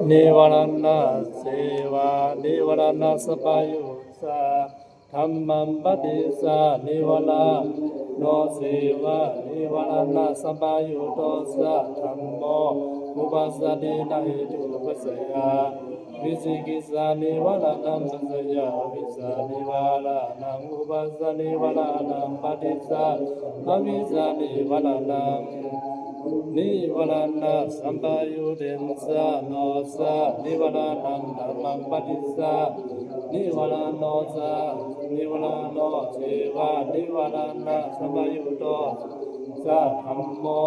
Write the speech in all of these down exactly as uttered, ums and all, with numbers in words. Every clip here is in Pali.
nivāraṇasevā nivāraṇasampayuttā dhammam paṭicca nivāraṇasevā nivāraṇasampayutto ca dhammo uppajjati na hetupaccayā vicikicchā nivāraṇaṃ paccayā avijjā nivāraṇaṃ uppajja nivāraṇaṃ paṭicca avijjā nivāraṇaṃ nivāraṇasampayuttena ca no ca nivāraṇaṃ dhammam paṭicca nivāraṇo ca nivāraṇasevā nivāraṇasampayutto ca dhammo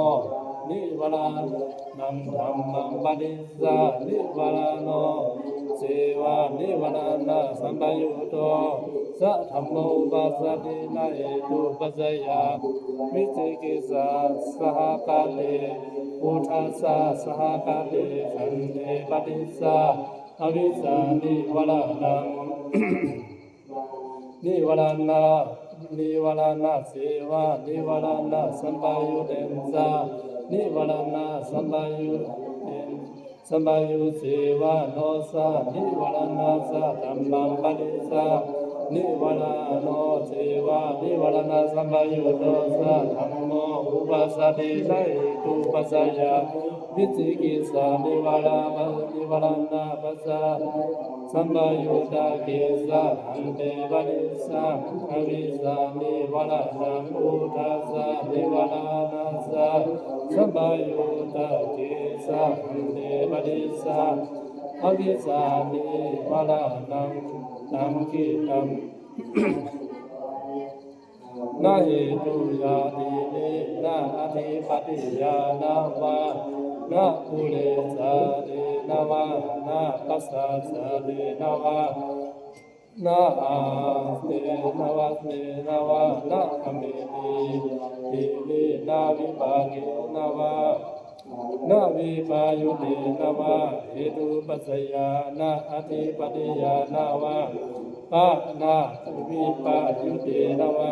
nivāraṇaṃ dhammam paṭicca nivāraṇasevā nivāraṇasampayutto ca dhammo uppajjati na hetupaccayā vicikicchāsahagatena phuṭṭhāsahagatena khandhe paṭicca avijjā nivāraṇaṃ nivāraṇa nivāraṇasevā nivāraṇasampayuttena ca nivāraṇasampayuttena sampayuttena ca no ca nivāraṇā ca dhammam paṭicca nivāraṇasevā nivāraṇasampayutto ca dhammo uppajjati na hetupaccayā vicikicchā nivāraṇa nivāraṇapacchā sampayutta kicchā khandhe paṭicca avijjā nivāraṇaṃ uddhacca nivāraṇassa sampayutta kicchā khandhe paṭicca avijjā nivāraṇaṃ taṃ khiṇḍam na hetuyā dīne na adhipatiyā na vā na purejāyena vā na pasajāyena vā na antena vā na vā na ameti dīne na vipākena vā na vippattiyena vā hetupaccayā na adhipatiyā na vā pa na vippattiyena vā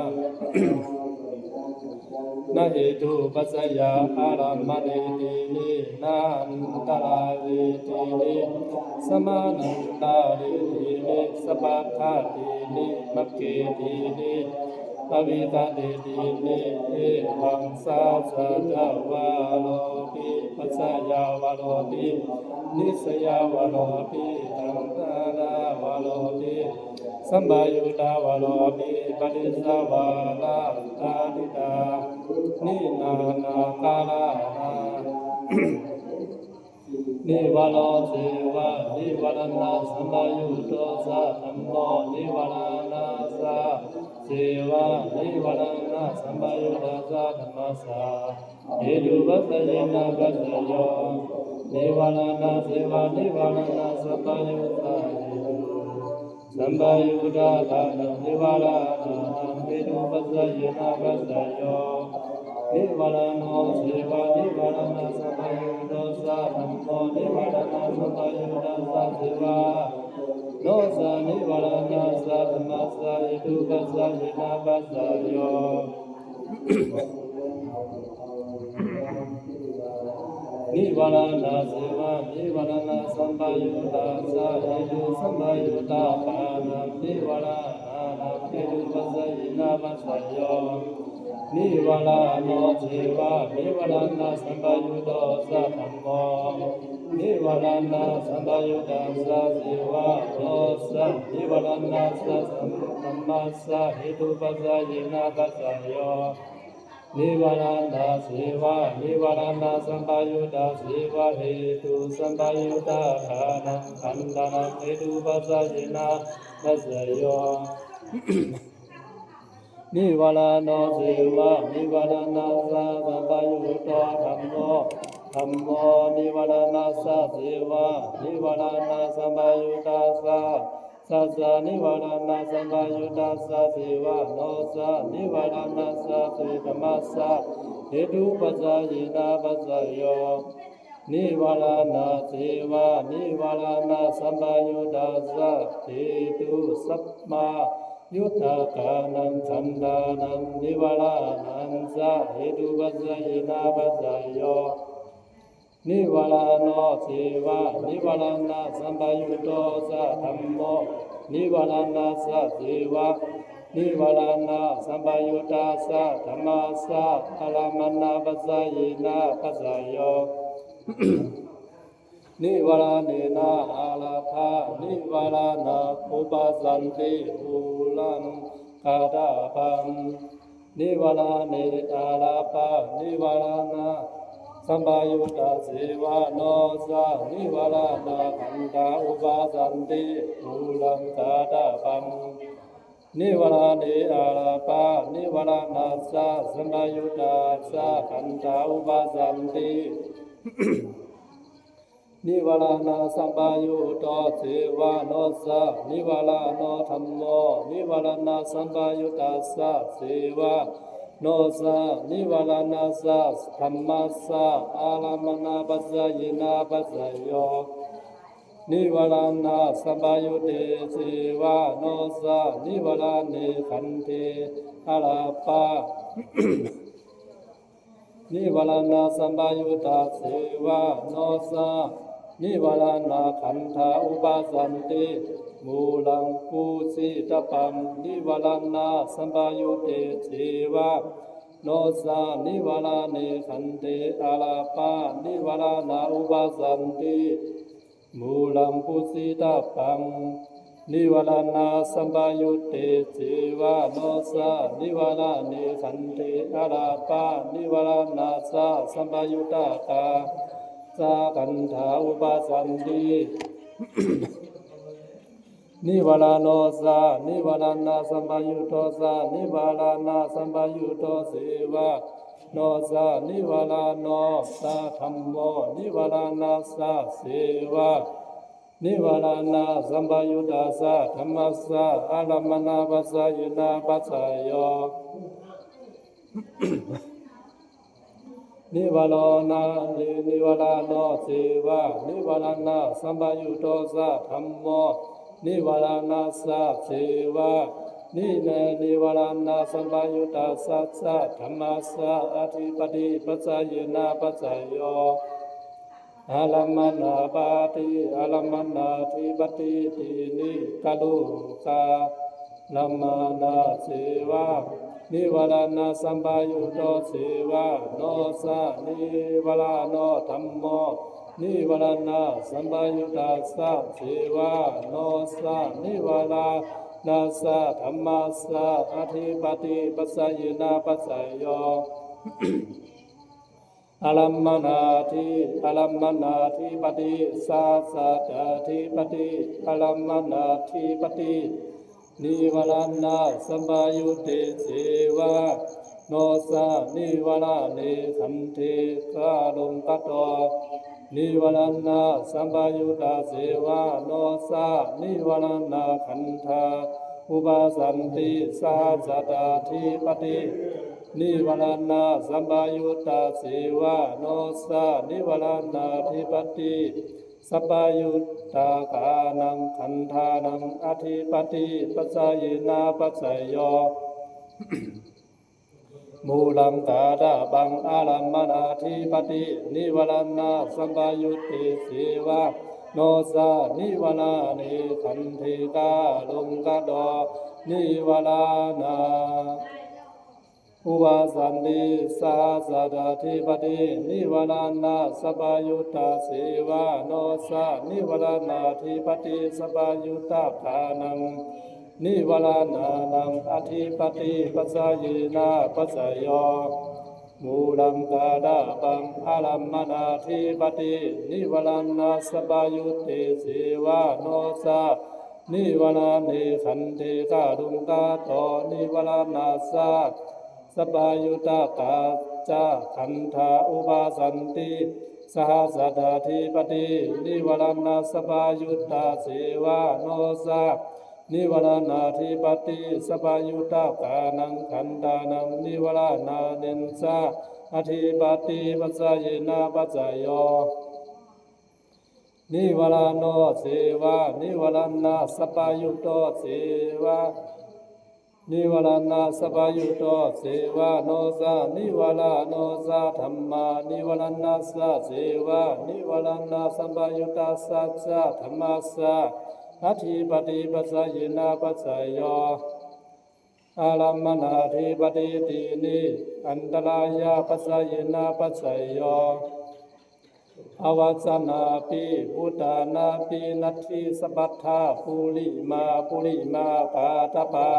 na hetupaccayā ārammaṇe dīne na antarāye dīne samanantare dīne sabbattha dīne magge dīne avivhate dīne evaṃ sahajātavāropi pacchayavāropi nissayavāropi taṇhāvāropi sampayuttavāropi paṭicca vārānuṭṭhānitā nānākārānā nivāraṇasevā nivāraṇasampayutto ca dhammo nivāraṇasevā nivāraṇasampayutta ca dhammassa hetupaccayena paccayo nivāraṇasevā nivāraṇasampayutta hetu sampayutta ṭhānaṃ nivāraṇānaṃ hetupaccayena paccayo nivāraṇasevā nivāraṇasampayutto ca dhammo nivāraṇasampayutta ca sevā no ca nivāraṇassa dhammassa hetupaccayena paccayo nivāraṇasevā nivāraṇasampayutta ca hetusampayuttaṭhānaṃ nivāraṇānaṃ hetupaccayena paccayo nivāraṇasevā nivāraṇasampayutto ca dhammo nivāraṇasampayutta ca sevā no ca nivāraṇassa dhammassa hetupaccayena paccayo nivāraṇasevā nivāraṇasampayutta sevā hetusampayuttaṭhānaṃ khandhānaṃ hetupaccayena paccayo nivāraṇasevā nivāraṇasampayutto dhammo dhammo nivāraṇassa sevā nivāraṇasampayutta ca sacca nivāraṇasampayutta ca sevā no ca nivāraṇassa dhammassa hetupaccayena paccayo nivāraṇasevā nivāraṇasampayutta ca hetusampayuttaṭhānaṃ khandhānaṃ nivāraṇañca hetupaccayena paccayo Nivāraṇo ceva nivāraṇasampayutto ca dhammo nivāraṇassa ceva nivāraṇasampayuttassa dhammassa ārammaṇapaccayenapaccayyo. Nivāraṇena ārabbha nivāraṇā uppajjanti, mūlaṃ katabbaṃ. Nivāraṇe ārabbha nivāraṇasampayutta ceva no ca nivāraṇakhandhā uppajjanti, mūlaṃ katabbaṃ. Nivāraṇe ārabbha nivāraṇassa sampayuttā ca khandhā uppajjanti, nivāraṇasampayutto ceva no ca nivāraṇo dhammo nivāraṇasampayuttassa ceva no ca nivāraṇassa dhammassa ārammaṇapaccayenapaccayyo. Nivāraṇasampayutte ceva no ca nivāraṇe khandhe ārabbha nivāraṇasampayutta ceva no ca nivāraṇakhandhā uppajjanti, mūlaṃ pūjitabbam. Nivāraṇasampayutte ceva no ca nivāraṇe khandhe ārabbha nivāraṇā uppajjanti, mūlaṃ pūjitabbam. Nivāraṇasampayutte ceva no ca nivāraṇe khandhe ārabbha nivāraṇassa sampayuttakā ca khandhā uppajjanti, nivāraṇo ca nivāraṇasampayutto ca nivāraṇasampayutto ceva no ca nivāraṇo ca dhammo nivāraṇassa ceva nivāraṇasampayuttassa dhammassa ārammaṇapaccayenapaccayyo. Nivāraṇa nivāraṇo ceva nivāraṇasampayutto ca dhammo nivāraṇassa ceva nivāraṇasampayuttassa ca dhammassa ādhipati paccayenapaccayyo. Ārammaṇapāti ārammaṇādhipatīti, nikarukkā ārammaṇā ceva nivāraṇasampayutto ceva no ca nivāraṇo dhammo nivāraṇasampayuttassa ceva no ca nivāraṇassa dhammassa ādhipati paccayenapaccayyo. Ārammaṇādhi ārammaṇādhipati sahajātādhipati ārammaṇādhipati, nivāraṇasampayutte ceva no ca nivāraṇe khandhe kāruññato nivāraṇasampayuttā ceva no ca nivāraṇakhandhā uppajjanti, sahajātādhipati nivāraṇasampayuttā ceva no ca nivāraṇādhipati sampayuttakānaṃ khandhānaṃ ādhipati paccayenapaccayyo. Mūlaṃ katabbaṃ ārammaṇādhipati nivāraṇasampayutte ceva no ca nivāraṇe khandhe kāruññato nivāraṇā uppajjanti, sahajātādhipati nivāraṇasampayuttā ceva no ca nivāraṇādhipati sampayuttakānaṃ nivāraṇānaṃ ādhipati paccayenapaccayyo. Mūlaṃ katabbaṃ ārammaṇādhipati nivāraṇasampayutte ceva no ca nivāraṇe khandhe kāruññato nivāraṇassa sampayuttakā ca khandhā uppajjanti, sahajātādhipati nivāraṇasampayuttā ceva no ca nivāraṇādhipati sampayuttakānaṃ khandhānaṃ nivāraṇānañca ādhipati paccayenapaccayyo. Nivāraṇo ceva nivāraṇasampayutto ceva nivāraṇasampayutto, sevāno ca nivāraṇo ca dhammā, nivāraṇassa sevā, nivāraṇasampayuttassa ca dhammassa, atthipattipaccayena paccayo, ārammaṇādhipatitini, antarāyapaccayena paccayo, avasanapi, vuttānapi, natthi sapattha, purimā purimā, pāṭapā,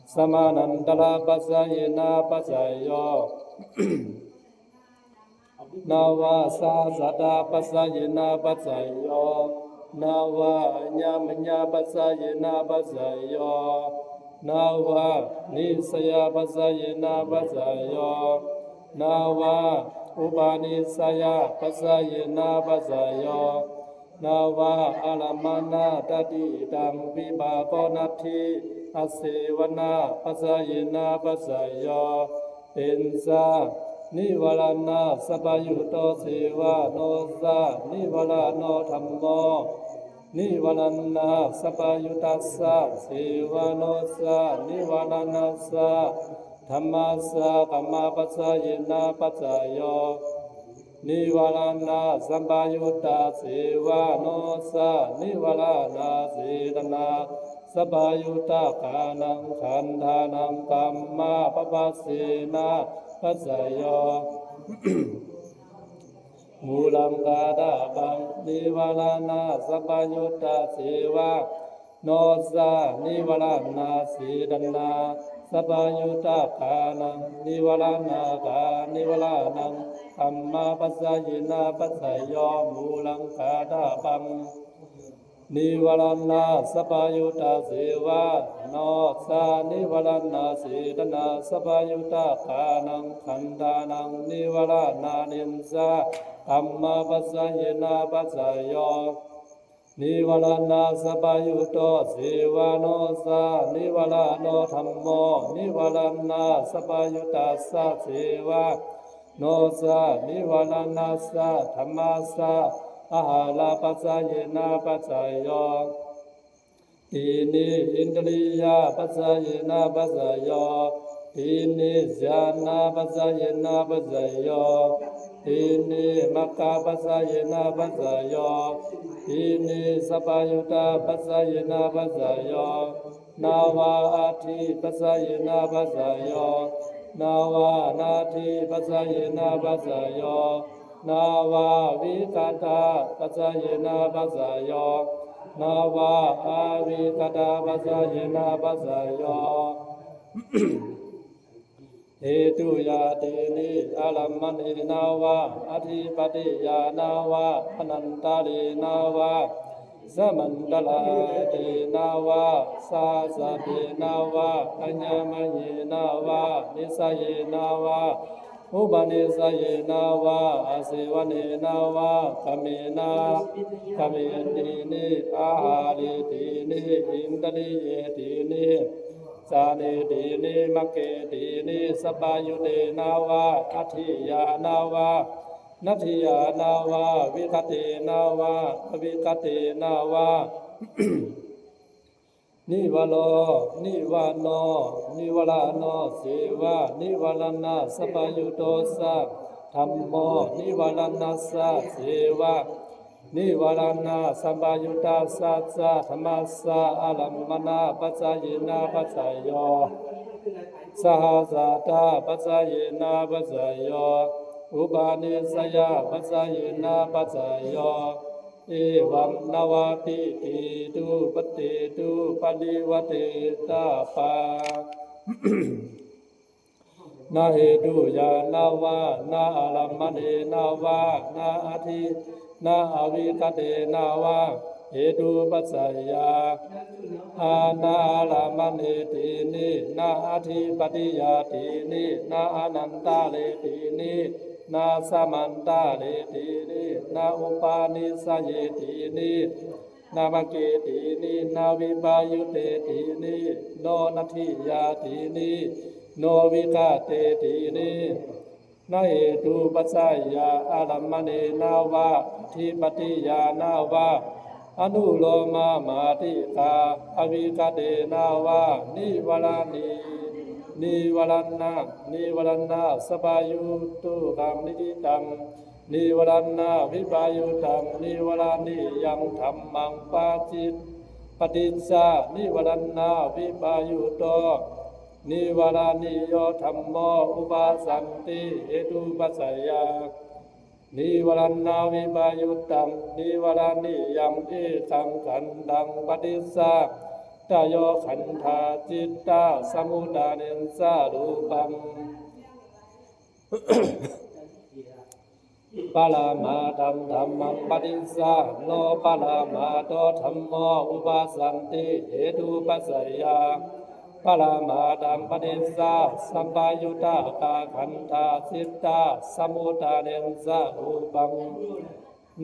samānantarāpaccayena paccayo, navāsāsādapaccayena paccayo, navāññamaññapaccayena paccayo, navānissayapacayena paccayo, navāupanissayapacayena paccayo, navārammaṇā. Tathīdaṃ vipāko natthi, asevanāpaccayena paccayo, peñca nivāraṇasampayutto, sevāno ca nivāraṇo dhammo, nivāraṇasampayuttassa sevāno ca nivāraṇassa dhammassa, kammapaccayena paccayo, nivāraṇasampayuttā sevāno ca nivāraṇasetanāsampayuttā-kānaṃ khandhānaṃ kammābhabasena paccayo, mūlaṃ kātabbaṃ. Nivāraṇasampayuttā sevāno ca nivāraṇasetanāsampayuttā-kānaṃ nivāraṇakā-, nivāraṇaṃ kammāpaccayena paccayo, mūlaṃ kātabbaṃ. Nivāraṇasampayuttā sevāno ca nivāraṇasetanāsampayuttā-kānaṃ khandhānaṃ nivāraṇāniccakammapaccayena paccayo, nivāraṇasampayutto sevāno ca nivāraṇo dhammo, nivāraṇasampayuttassa sevāno ca nivāraṇassa dhammassa āhārapaccayena paccayo, tīṇi indriyapaccayena paccayo, tīṇi jhānapaccayena paccayo, tīṇi maggapaccayena paccayo, tīṇi sampayuttapaccayena paccayo, navāatthipacayena paccayo, navānātthipacayena paccayo, navāvigatapacayena paccayo, navāavigatapacayena paccayo, hetuyātīni, ārammaṇena vā adhipatiyānaṃ vā anantarena vā samantarāṭena vā sahajātena vā aññamaññena vā nissayena vā upanissayena vā āsevanena vā kamena, kametīni, āhāretīni, indriyetīni, jhānetīni, maggetīni, sampayuttena vā atthiyānaṃ vā natthiyānaṃ vā vigatena vā avigatena vā nivāro, nivāno, nivāraṇo sevā, nivāraṇasampayutto ca dhammo, nivāraṇassa sevā, nivāraṇasampayuttassa ca dhammassa ārammaṇapaccayena paccayo, sahajātapaccayena paccayo, upanissayapacayena paccayo, evaṃ navātīti, duppadetu, parivārtetabba. Na hetuyānaṃ vā, na ārammaṇena vā, na atthi, na avigatena vā hetupaccayā, a, na ārammaṇetīni, na atthipatiyātīni, na anantaretīni, na samantaretīni, na upanissayetīni, na maggetīni, na vippayuttetīni, no natthiyātīni, no vigatetīni. Na hetupaccayā ārammaṇena vā adhipatiyānaṃ vā anulomamātikā avigatena vā nivāraṇī nivāraṇā nivāraṇā sampayuttukaṃ niṭṭhitaṃ nivāraṇavippayogaṃ nivāraṇīyaṃ dhammaṃ pacit- paṭicca nivāraṇavippayutto nivāraṇīyo dhammo uppajjati hetupaccayaṃ nivāraṇavippayogaṃ nivāraṇīyaṃ ekaṃ khandhaṃ paṭicca tayo khandhā cittasamudayañca rūpaṃ paramatthaṃ dhammaṃ paṭicca no paramattho dhammo uppajjati hetupaccayaṃ paramatthaṃ paṭicca sampayuttakā khandhā cittasamudayañca rūpaṃ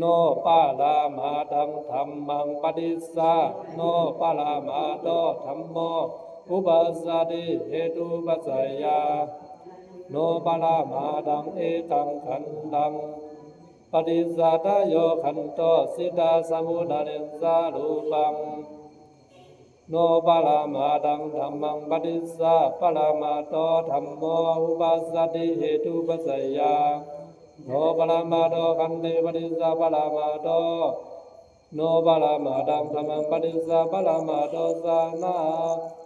no paramatthaṃ dhammaṃ paṭicca no paramattho dhammo uppajjati hetupaccayaṃ no paramatthaṃ ekaṃ khandhaṃ paṭicca tayo khandho cittasamudayañca rūpaṃ no paramatthaṃ dhammaṃ paṭicca paramattho dhammo uppajjati hetupaccayaṃ no paramattho khandhi paṭicca paramattho no paramatthaṃ dhammaṃ paṭicca paramattho ca na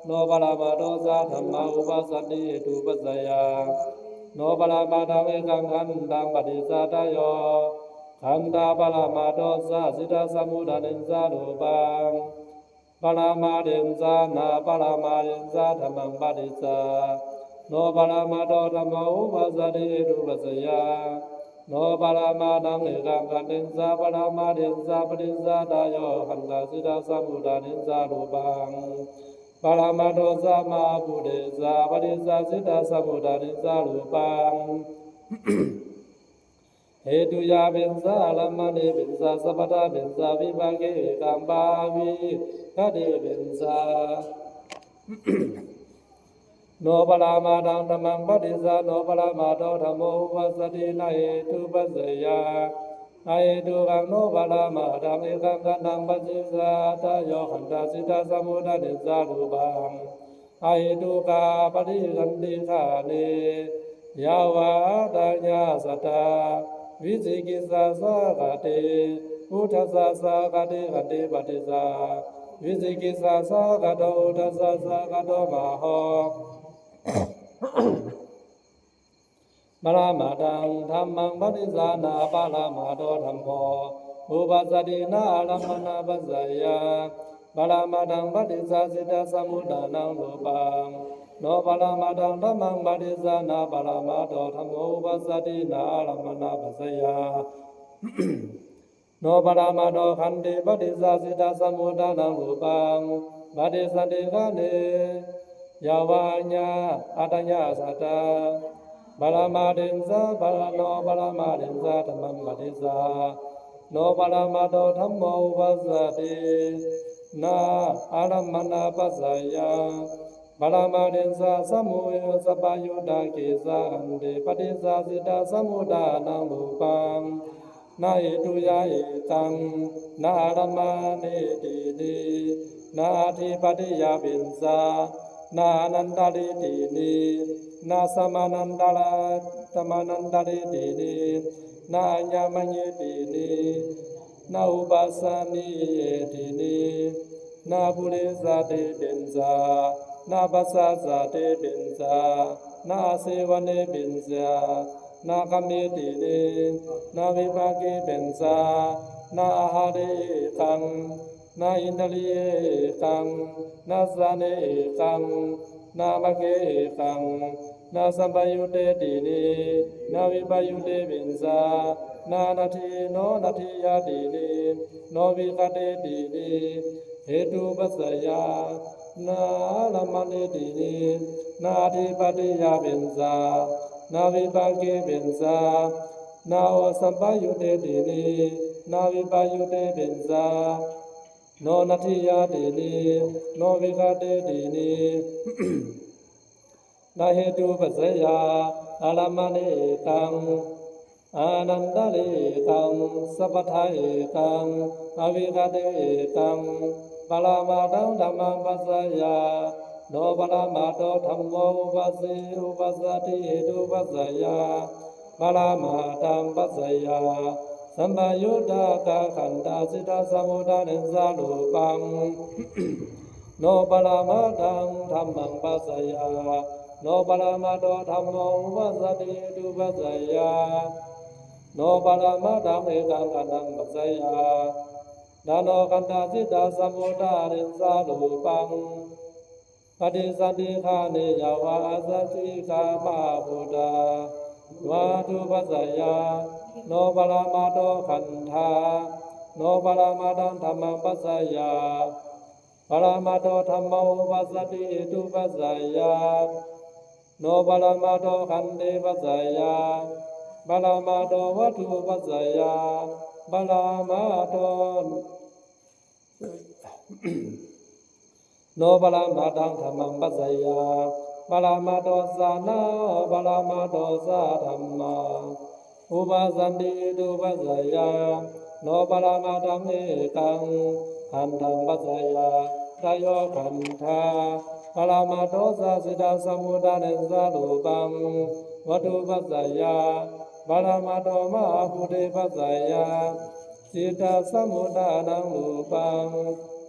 no paramattho ca dhammā uppajjati hetupaccayaṃ no paramatthaṃ ekaṃ khandhaṃ paṭicca tayo khandhā paramattho ca cittasamudayañca rūpaṃ paramatthañca na paramatthañca dhammaṃ paṭicca no paramattho dhammo uppajjati hetupaccayaṃ no paramatthaṃ ekaṃ khandhañca paramatthañca paṭicca tayo khandhā cittasamudayañca rūpaṃ paramattho ca mahapphūte ca paṭicca cittasamudayañca rūpaṃ hetuyā pacca ārammaṇe pacca sabbadā pacca vipāke ekaṃ bhāvigate pacca no paramatthaṃ dhammaṃ paṭicca no paramattho dhammo uppajjati na hetupaccayaṃ ahetukaṃ no paramatthaṃ ekaṃ khandhaṃ paṭicca tayo khandhā cittasamudayañca rūpaṃ ahetukā paṭikkhandhikāne yāva adāya sattā vicikicchāsahagatī uddhasahagatī khandhī paṭicca vicikicchāsahagato uddhasahagatā mahā paramatthaṃ dhammaṃ paṭicca na paramattho dhammo uppajjati na ārammaṇapaccayaṃ paramatthaṃ paṭicca cittasamudayanaṃ rūpaṃ no paramatthaṃ dhammaṃ paṭicca na paramattho dhammo uppajjati na ārammaṇapaccayaṃ no paramattho khandhī paṭicca cittasamudayanaṃ rūpaṃ paṭissanthikāne yāva adāya sattā paramatthañca para no paramatthañca dhammaṃ paṭicca no paramattho dhammo uppajjati na ārammaṇapaccayaṃ paramatthañca samu sampayuttake ca khandhī paṭicca cittasamudayanaṃ rūpaṃ na hetuyā ekaṃ na ārammaṇe tīṇi na atthipatiyā pacca na anantare tīṇi na samanantara samanantare tīṇi na aññamaññe tīṇi na uppajjanīye tīṇi na purejāte pacca na pacchājāte pacca na āsevane pacca na kāme tīṇi na vipāke pacca na āhāre ekaṃ na indriye ekaṃ na jhāne ekaṃ na magge ekaṃ na sampayutte tīṇi na vippayutte pacca na natthi no natthiyā tīṇi no vigate tīṇi hetupaccayā na ārammaṇe tīṇi na atthipatiyā pacca na vipāke pacca na sampayutte tīṇi na vippayutte pacca no natthiyā tīṇi no vigate tīṇi na hetupaccayā ārammaṇe ekaṃ Anantarikaṃ sabbadā ekaṃ avigatī ekaṃ paramatthaṃ dhammaṃ passāya, no paramattho dhammo uppajji uppajjati hetupaccayā paramatthaṃ passāya, sampayuttakkhanda cittasamudāyanissaṃ rūpaṃ, no paramatthaṃ dhammaṃ passāya, no paramattho dhammo uppajjati hetupaccayā, no paramatthaṃ ekaṃ khandaṃ passāya, tano khandha cittasamudāyanissaṃ rūpaṃ paṭisandikkhāni yāva asaccikā mahabhūtā vattupaccayā, no paramattho khandhā, no paramatthaṃ dhammaṃ passāya, paramattho dhammo uppajjati hetupaccayā, no paramattho khandhepaccayā, paramattho vattupaccayā, paramattho no paramatthaṃ dhammaṃ passāya, paramattho ca na paramattho ca dhammā uppajjanti hetupaccayā, no paramatthaṃ ekaṃ khandaṃ passāya, tayo khandhā, paramattho ca cittasamudāyanissaṃ rūpaṃ vattupaccayā, paramattho mahabhūtepaccayā, cittasamudāyanaṃ rūpaṃ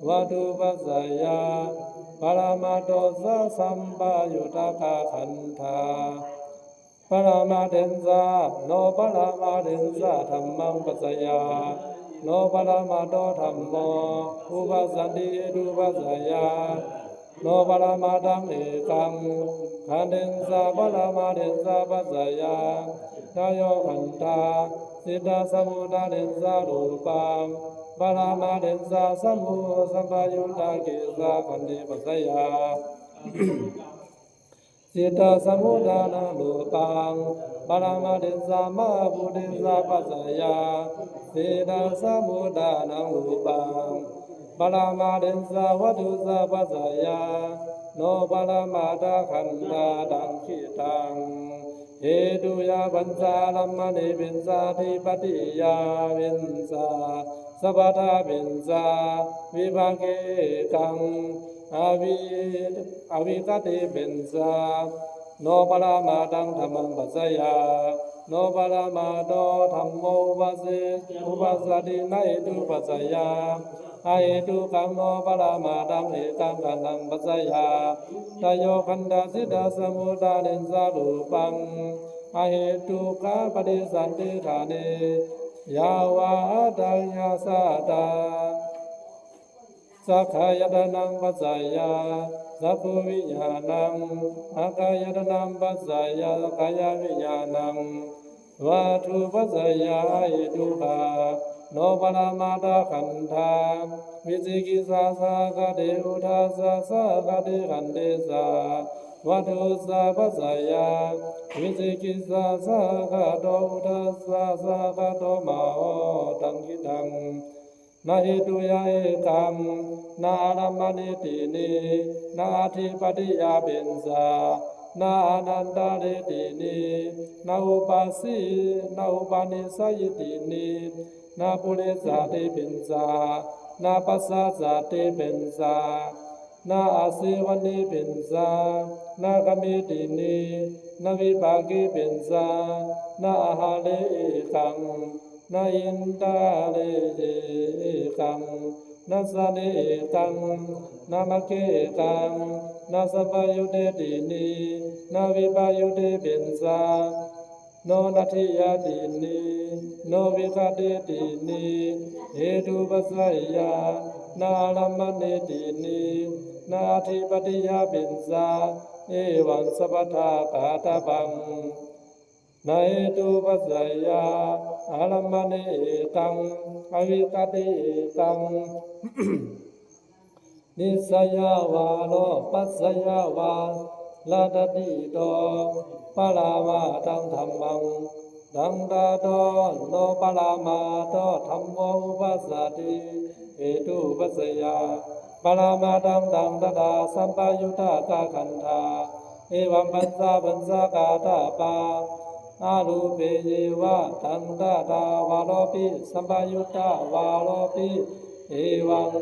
vattupaccayā, paramattho ca sampayuttakkhanda paramatthañca no paramatthañca dhammaṃ passāya, no paramattho dhammo uppajjanti hetupaccayā, no paramatthaṃ ekaṃ khandhañca paramatthañca passāya, tayo khandhā cittasamudāyanissaṃ rūpaṃ paramatthañca samu sampayuttakkhe ca khandhe passāya, cittasamudāyanaṃ rūpaṃ paramatthañca mahabhūteñca passāya, cittasamudāyanaṃ rūpaṃ paramatthañca vattu ca passāya, no paramatthaṃ khandhā taṃ khittaṃ. Hetuyā pañca ārammaṇe pañca adhipatiyā pañca sabbadā pañca vipāke ekaṃ avi avigatī pañca no paramatthaṃ dhammaṃ passāya, no paramattho dhammo uppajje uppajjati na hetupaccayā, ahetukaṃ no paramatthaṃ ekaṃ khandaṃ passāya, tayo khandhā cittasamudāyanissaṃ rūpaṃ ahetukā paṭisandikkhāni yāva adāya satta sakkāyatanaṃ passāya, cakkhuviññāṇaṃ ākāyatanaṃ passāya, kāyaviññāṇaṃ vattupaccayā ahetukā no paramatthaṃ khandhā vicikicchāsahagatena uddhāsāsahagatena khandhena ca vattu ca passāya, vicikicchāsahagatena uddhāsāsahagatena mā ho taṃ khittaṃ. Na hetuyā ekaṃ, na ārammaṇe tīṇi, na adhipatiyā pañca, na anantare tīṇi, na upasi na upanissayī tīṇi, na purejāti pañca, na pacchājāti pañca, na āsevanī pañca, na āgame tīṇi, na vipāke pañca, na āhāre ekaṃ, na indaye ekaṃ, na jāne ekaṃ, na magge ekaṃ, na sampayutte tīṇi, na vippayutte pañca, no natthiyā tīṇi, no vigate tīṇi, hetupaccayā na ārammaṇe tīṇi, na adhipatiyā pañca, evaṃ sabbadā kātabbaṃ. Na hetupaccayā ārammaṇe ekaṃ, avigate ekaṃ, nissayā vā lopaccayā vā, tattha ṭhito paramatthaṃ dhammaṃ, taṃ tato no paramattho dhammo uppajjati hetupaccayā paramatthaṃ, taṃ tathā sampayuttakkhandhā, evaṃ pañca paccekātappā arūpe yeva, taṃ tathāvaropī sampayuttavāropī, evaṃ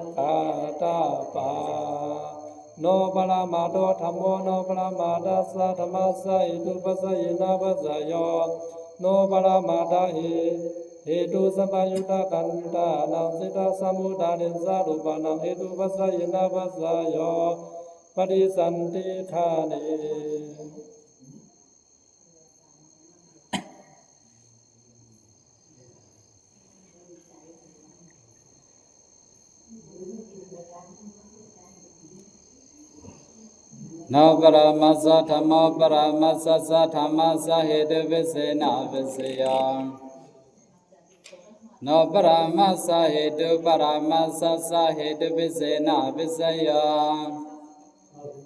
katvā. Nopparamādo dhammo, nopparamātassa dhammassa, hetupaccayena paccayo, nopparamātā he hetusampayuttakhandhānaṃ seṭṭhasamudānissa rūpānaṃ hetupaccayena paccayo paṭisandinādhāne. Nopparamāso dhammo, paramasassa dhammassa hetuviccena viccayā. Nopparamāsa hetu, paramassassa hetuviccena viccayā.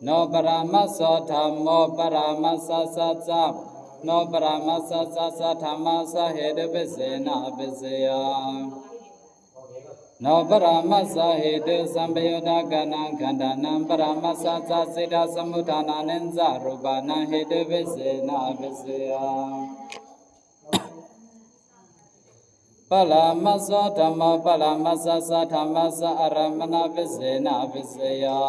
Nopparamāso dhammo, paramasassa dhammo, nopparamātassa dhammassa hetuviccena viccayā. Nopparamāsa hetu sampayuttakānaṃ khandhānaṃ, paramātassa seṭṭhasamudānissa rūpānaṃ hetuviccena viccayā. Paramāso dhammo, paramasassa dhammassa ārammaṇaviccena viccayā.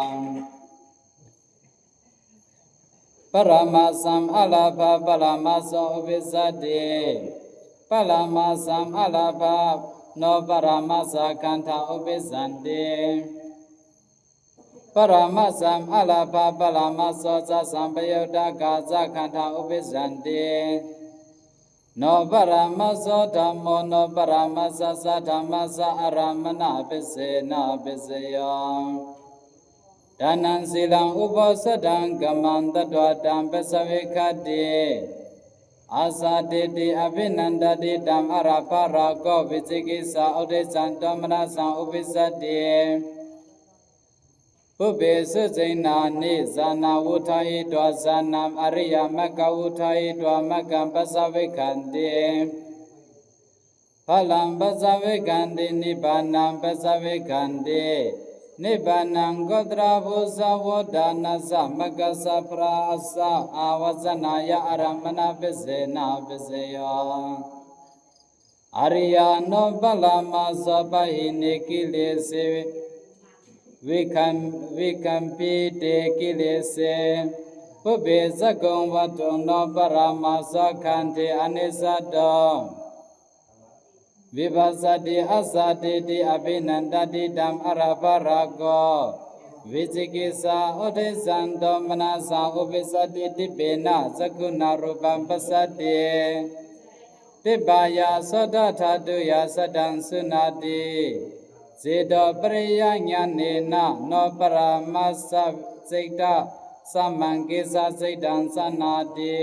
Paramāsaṃ ārabbha paramāso uppajjati. Paramāsaṃ ārabbha nopparamāsakkhandhā uppajjanti. Paramāsaṃ ārabbha paramāso ca sampayuttakā ca khandhā uppajjanti. Nopparamāso dhammo, nopparamātassa dhammassa ārammaṇaviccena viccayā. Dānaṃ sīlaṃ uposathaṃ kammaṃ tatvā taṃ passaviccati. Āsādīti abhinandati, taṃ ārabbha rāgo vicikicchā uddecca domanassaṃ uppajjati. Pubbe sucinnāni jānaṃ vuṭṭhāhitvā jānaṃ ariyamaggaṃ vuṭṭhāhitvā maggaṃ passaviccati. Phalaṃ passaviccati, nibbānaṃ passaviccati. Nibbānaṃ gotrabhujavudānassa maggassa phalassa āvajjanāya ārammaṇaviccena viccayā. Ariyā nopparamāso pahīne kilese vikam- vikambhite kilese. Pubbe cakkhuṃ vaṭṭhuṃ nopparamāso khandhe anissādo vipassati. Āsādīti abhinandati, taṃ ārabbha rāgo vicikicchā uddecca domanassaṃ uppajjati. Dibbena cakkhunā rūpaṃ passati, dibbāya sotadhātuyā saddaṃ suṇāti. Citopariyaññāṇena nopparamāsa cittasammaṃ kiccā cittaṃ jaṇāti.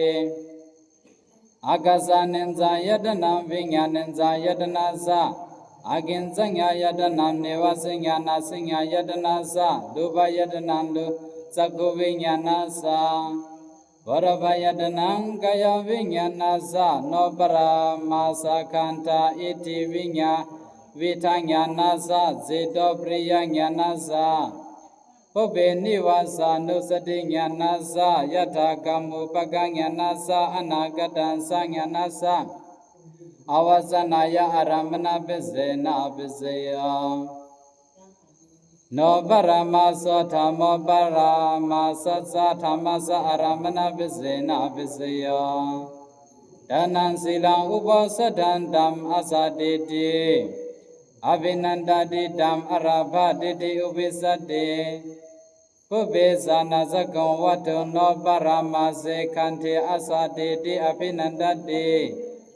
Ākāsānañcāyatanaṃ viññāṇañcāyatanassa ākiñcaññāyatanaṃ nevasajjānāsaññāyatanassa rūpāyatanaṃ ru- cakkhuviññāṇassa phoṭṭhabbāyatanaṃ kāyaviññāṇassa nopparamāsakkhandhā itthiviññā- vittaññāṇassa cittopariyaññāṇassa pubbe nivāsanussatiñāṇassa yathākammuppakaññāṇassa anāgatasaññāṇassa āvajjanāya ārammaṇaviccena viccayā. Nopparamāso dhammo, paramātassa dhammassa ārammaṇaviccena viccayā. Dānaṃ sīlaṃ uposathaṃ taṃ āsādīti abhinandati, taṃ ārabbha diṭṭhi uppajjati. Pubbe jānācakkhum vaṭṭhuṃ nopparamāse khandhe āsādīti abhinandati,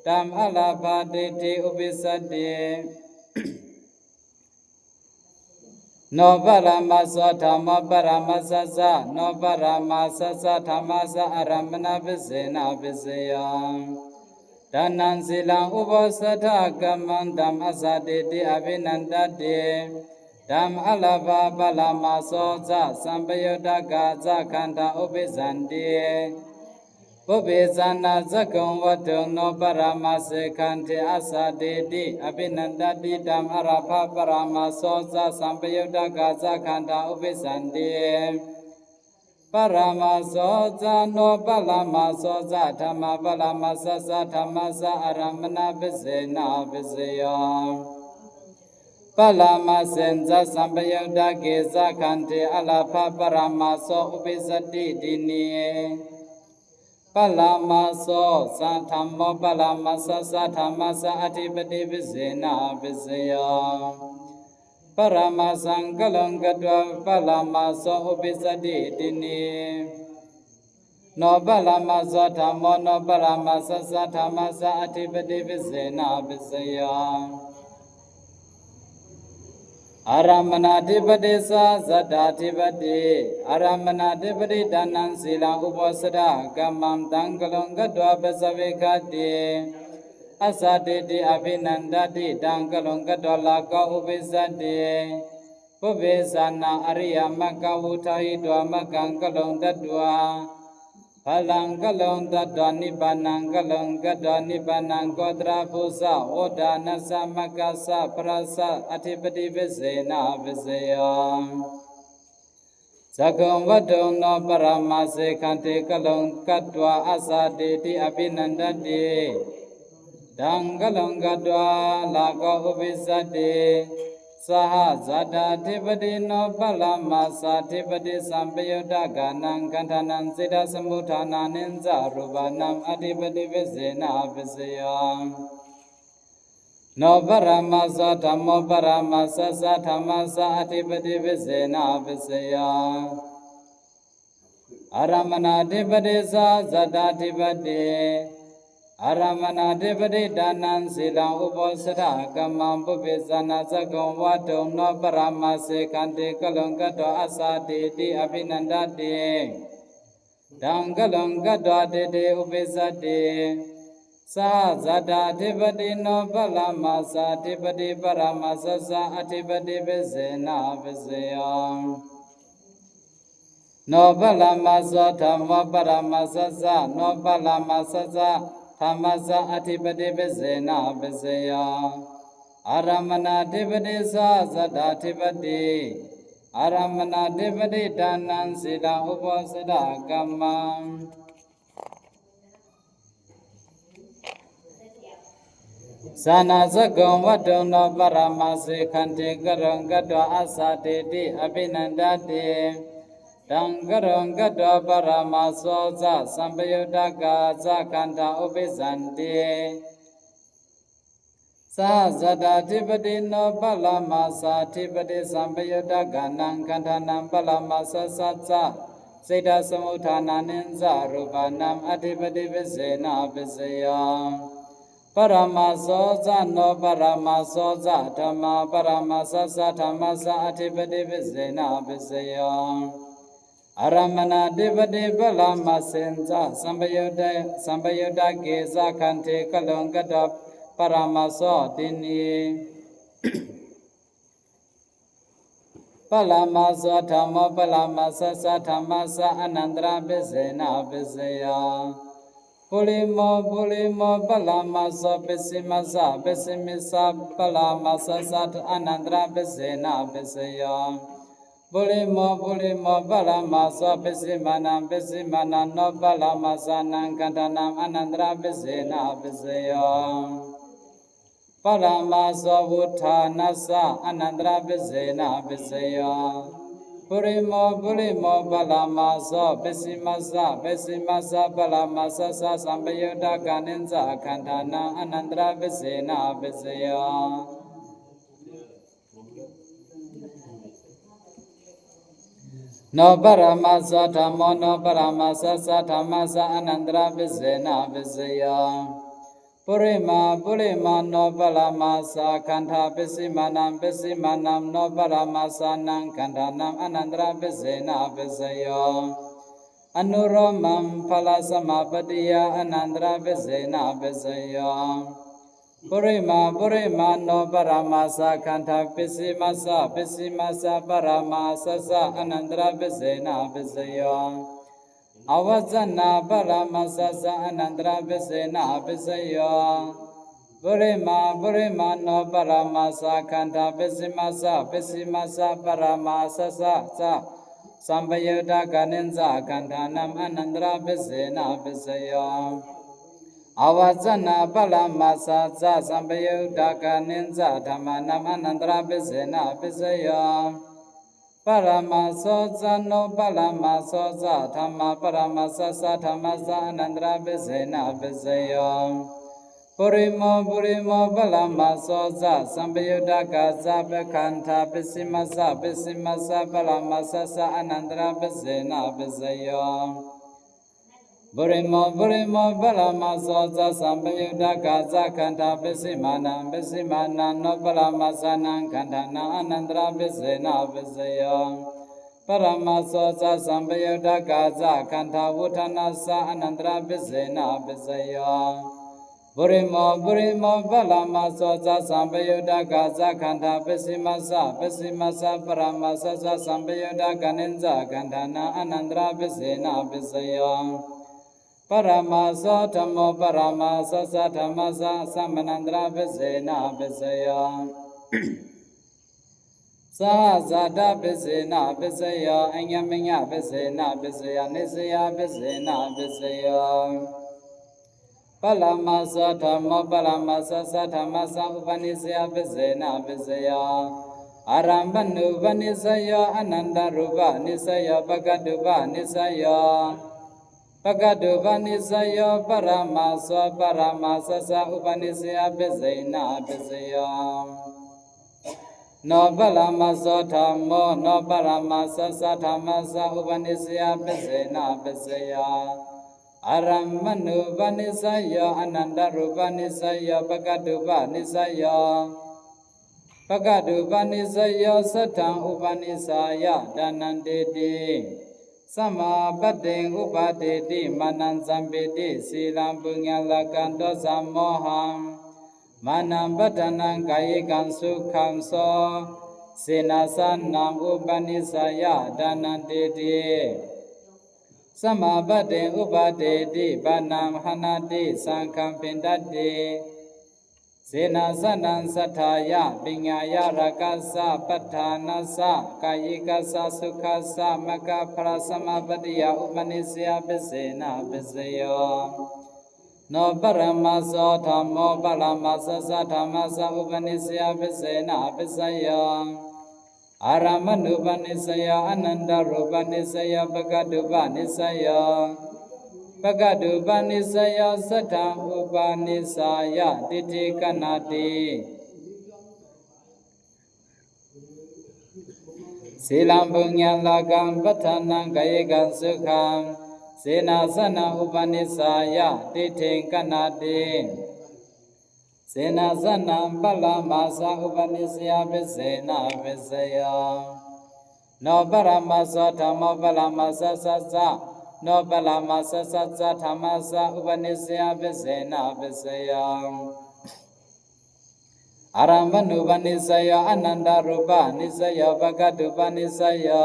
taṃ ārabbha diṭṭhi uppajjati. Nopparamāso dhammo, paramātassa nopparamātassa dhammassa ārammaṇaviccena viccayā. Dānaṃ sīlaṃ uposathakammaṃ taṃ āsādīti abhinandati, taṃ ārabbha paramāso ca sampayuttakā ca khandhā uppajjanti. Pubbe jānācakkhum vaṭṭhuṃ nopparamāse khandhe āsādīti abhinandati, taṃ ārabbha paramāso ca sampayuttakā ca khandhā uppajjanti. Parāmaso ca noparāmaso ca dhammaparāmasassa dhammassa ārammaṇabyāsayenabbhaseyya. Parāmaseñca sampayuttagge sakandhe ālāpaparāmaso uppajjatīti. Parāmaso ca dhammo parāmasassa dhammassa ādhipatibyāsayenabbhaseyya. Parāmasaṃ kaluṃ katvā parāmaso uppajjatīti. Noparāmaso dhammo noparāmasassa dhammassa ādhipatibyāsayenabbhaseyya. Ārammaṇādhipati saha satthādhipati. Ārammaṇādhipati dānaṃ sīlaṃ uposathakammaṃ taṃ kaluṃ katvā passāvihāti. Āsādīti abhinandati. Taṃ kaluṃ katvā rāgo uppajjati. Pubbe jāna ariyamaggaṃ udāhīत्वा maggaṃ kaluṃ katvā phalaṃ kaluṃ katvā nibbānaṃ kaluṃ katvā nibbānaṃ gotrabhū saha odātassa maggassa phalassa ādhipatibyāsayenabbhaseyya. Cakkhuṃ vatthuṃ noparāmase khandhe kaluṃ katvā āsādīti abhinandati. Taṃ kaluṃ katvā rāgo uppajjati. Saha satthādhipati noparāmasādhipati sampayuttakānaṃ khandhānaṃ seṭṭhasamudānāniccarūpānaṃ ādhipatibyāsayenabbhaseyya. Noparāmaso dhammo parāmasassa dhammassa ādhipatibyāsayenabbhaseyya. Ārammaṇādhipati saha satthādhipati. Ārammaṇādhipati dānaṃ sīlaṃ uposathakammaṃ pubbe jāna cakkhuṃ vatthuṃ noparāmase khandhe kaluṃ katvā āsādīti abhinandati. Taṃ kaluṃ katvā ṭhitī uppajjati. Saha satthādhipati noparāmasādhipati parāmasassa ādhipatibyāsayenabbhaseyya. Noparāmaso dhammo parāmasassa noparāmasassa dhammassa ādhipatibyāsayenabbhaseyya. Ārammaṇādhipati saha satthādhipati. Ārammaṇādhipati dānaṃ sīlaṃ uposathakammaṃ. Jhānaṃ cakkhuṃ vatthuṃ noparāmase khandhe kaluṃ katvā āsādīti abhinandati. Taṃ kaluṃ katvā parāmaso ca sampayuttakā ca khandhā uppajjanti. Saha satthādhipati noparāmasādhipati sampayuttakānaṃ khandhānaṃ parāmasassa ca seṭṭhasamudānāniccarūpānaṃ ādhipatibyāsayenabbhaseyya. Parāmaso ca noparāmaso ca dhammaparāmasassa dhammassa ādhipatibyāsayenabbhaseyya. Ārammaṇādhipati parāmaseñca sampayutta- sampayuttagge sakandhe kaluṃ katvā parāmasotīti. Parāmaso dhammo parāmasassa dhammassa anantarabhasena bhaseyya. Purimo purimo parāmaso pacchimassa pacchimassa parāmasassa anantarabhasena bhaseyya. Purimo purimo parāmaso pacchimānaṃ pacchimānaṃ noparāmasānaṃ khandhānaṃ anantarabhasena bhaseyya. Parāmaso uṭṭhānassa anantarabhasena bhaseyya. Purimo purimo parāmaso pacchimassa pacchimassa parāmasassa sampayuttakānassa khandhānaṃ anantarabhasena bhaseyya. Noparāmaso dhammo noparāmasassa dhammassa anantarabhasena bhaseyya. Purima purima noparāmasa khandhā pacchimānaṃ pacchimānaṃ noparāmasānaṃ khandhānaṃ anantarabhasena bhaseyya. Anulomam palasamāpattiya anantarabhasena bhaseyya. Purima purima noparāmasa khandhā pacchimassa pacchimassa parāmasassa anantarabhasena bhaseyya. Avasana parāmasassa anantarabhasena bhaseyya. Purima purima noparāmasa khandhā pacchimassa pacchimassa parāmasassa ca sampayuttakāniñca khandhānaṃ anantarābhisena apaccayo. Avacanaparamassa ca sampayuttakāniñca dhammānaṃ anantarābhisena apaccayo. Paramasso ca noparamasso ca dhammaparamassassa dhammassa anantarābhisena apaccayo. Purimo purimo paramasso ca sampayuttakā ca khandhā pacchimassa pacchimassa paramassassa anantarābhisena apaccayo. Purimo purimo paramasso ca sampayuttakā ca khandhā pacchimānaṃ pacchimānaṃ noparamassānaṃ khandhānaṃ anantarābhisena apaccayo. Paramasso ca sampayuttakā ca khandhā vuṭṭhānassa anantarābhisena apaccayo. Purimo purimo paramasso ca sampayuttakā ca khandhā pacchimassa pacchimassa paramassassa sampayuttakāniñca khandhānaṃ anantarābhisena apaccayo. Paramasso dhammo paramassassa dhammassa samanantarābhisena apaccayo. Sahajātabhisena apaccayo, aññamaññabhisena apaccayo, nissayabhisena apaccayo. Paramasso dhammo paramassassa dhammassa upanissayabhisena apaccayo. Ārammaṇupanissayo anantarūpanissayo pakkhatūpanissayo. Pakkhatūpanissayo paramasso paramassassa upanissayabhisena apaccayo. Noparamasso dhammo noparamassassa dhammassa upanissayabhisena apaccayo. Ārammaṇupanissayo anantarūpanissayo pakkhatūpanissayo. Pakkhatūpanissayo saddhaṃ upanissāya dānantīti samāpattiṃ upādīti. Mānaṃ sambīti sīlaṃ puññarakkhaṃ dosamohaṃ. Mānaṃ paṭhānaṃ kāyikaṃ sukhaṃ so senāsanaṃ upanissāya dānantīti samāpattiṃ upādīti. Pāṇaṃ haṇati saṅghaṃ phiṇḍati senāsanaṃ saṭṭhāya paññāya rāgassa paṭhānassa kāyikassa sukhassa maggaphalassamāpattiyā upanissayabhisena apaccayo. Noparamasso dhammo paramassassa dhammassa upanissayabhisena apaccayo. Ārammaṇupanissayo anantarūpanissayo pakkhatūpanissayo. Pakkhatūpanissayo saddhaṃ upanissāya diṭṭhigaṇhāti sīlaṃ puññarakkhaṃ paṭhānaṃ kāyikaṃ sukhaṃ senāsanaṃ upanissāya diṭṭhigaṇhāti senāsanaṃ paramassa upanissayabhisena apaccayo. Noparamasso dhammo paramassassa ca noparamassassa ca dhammassa upanissayabhisena apaccayo. Ārammaṇupanissayo anantarūpanissayo pakkhatūpanissayo.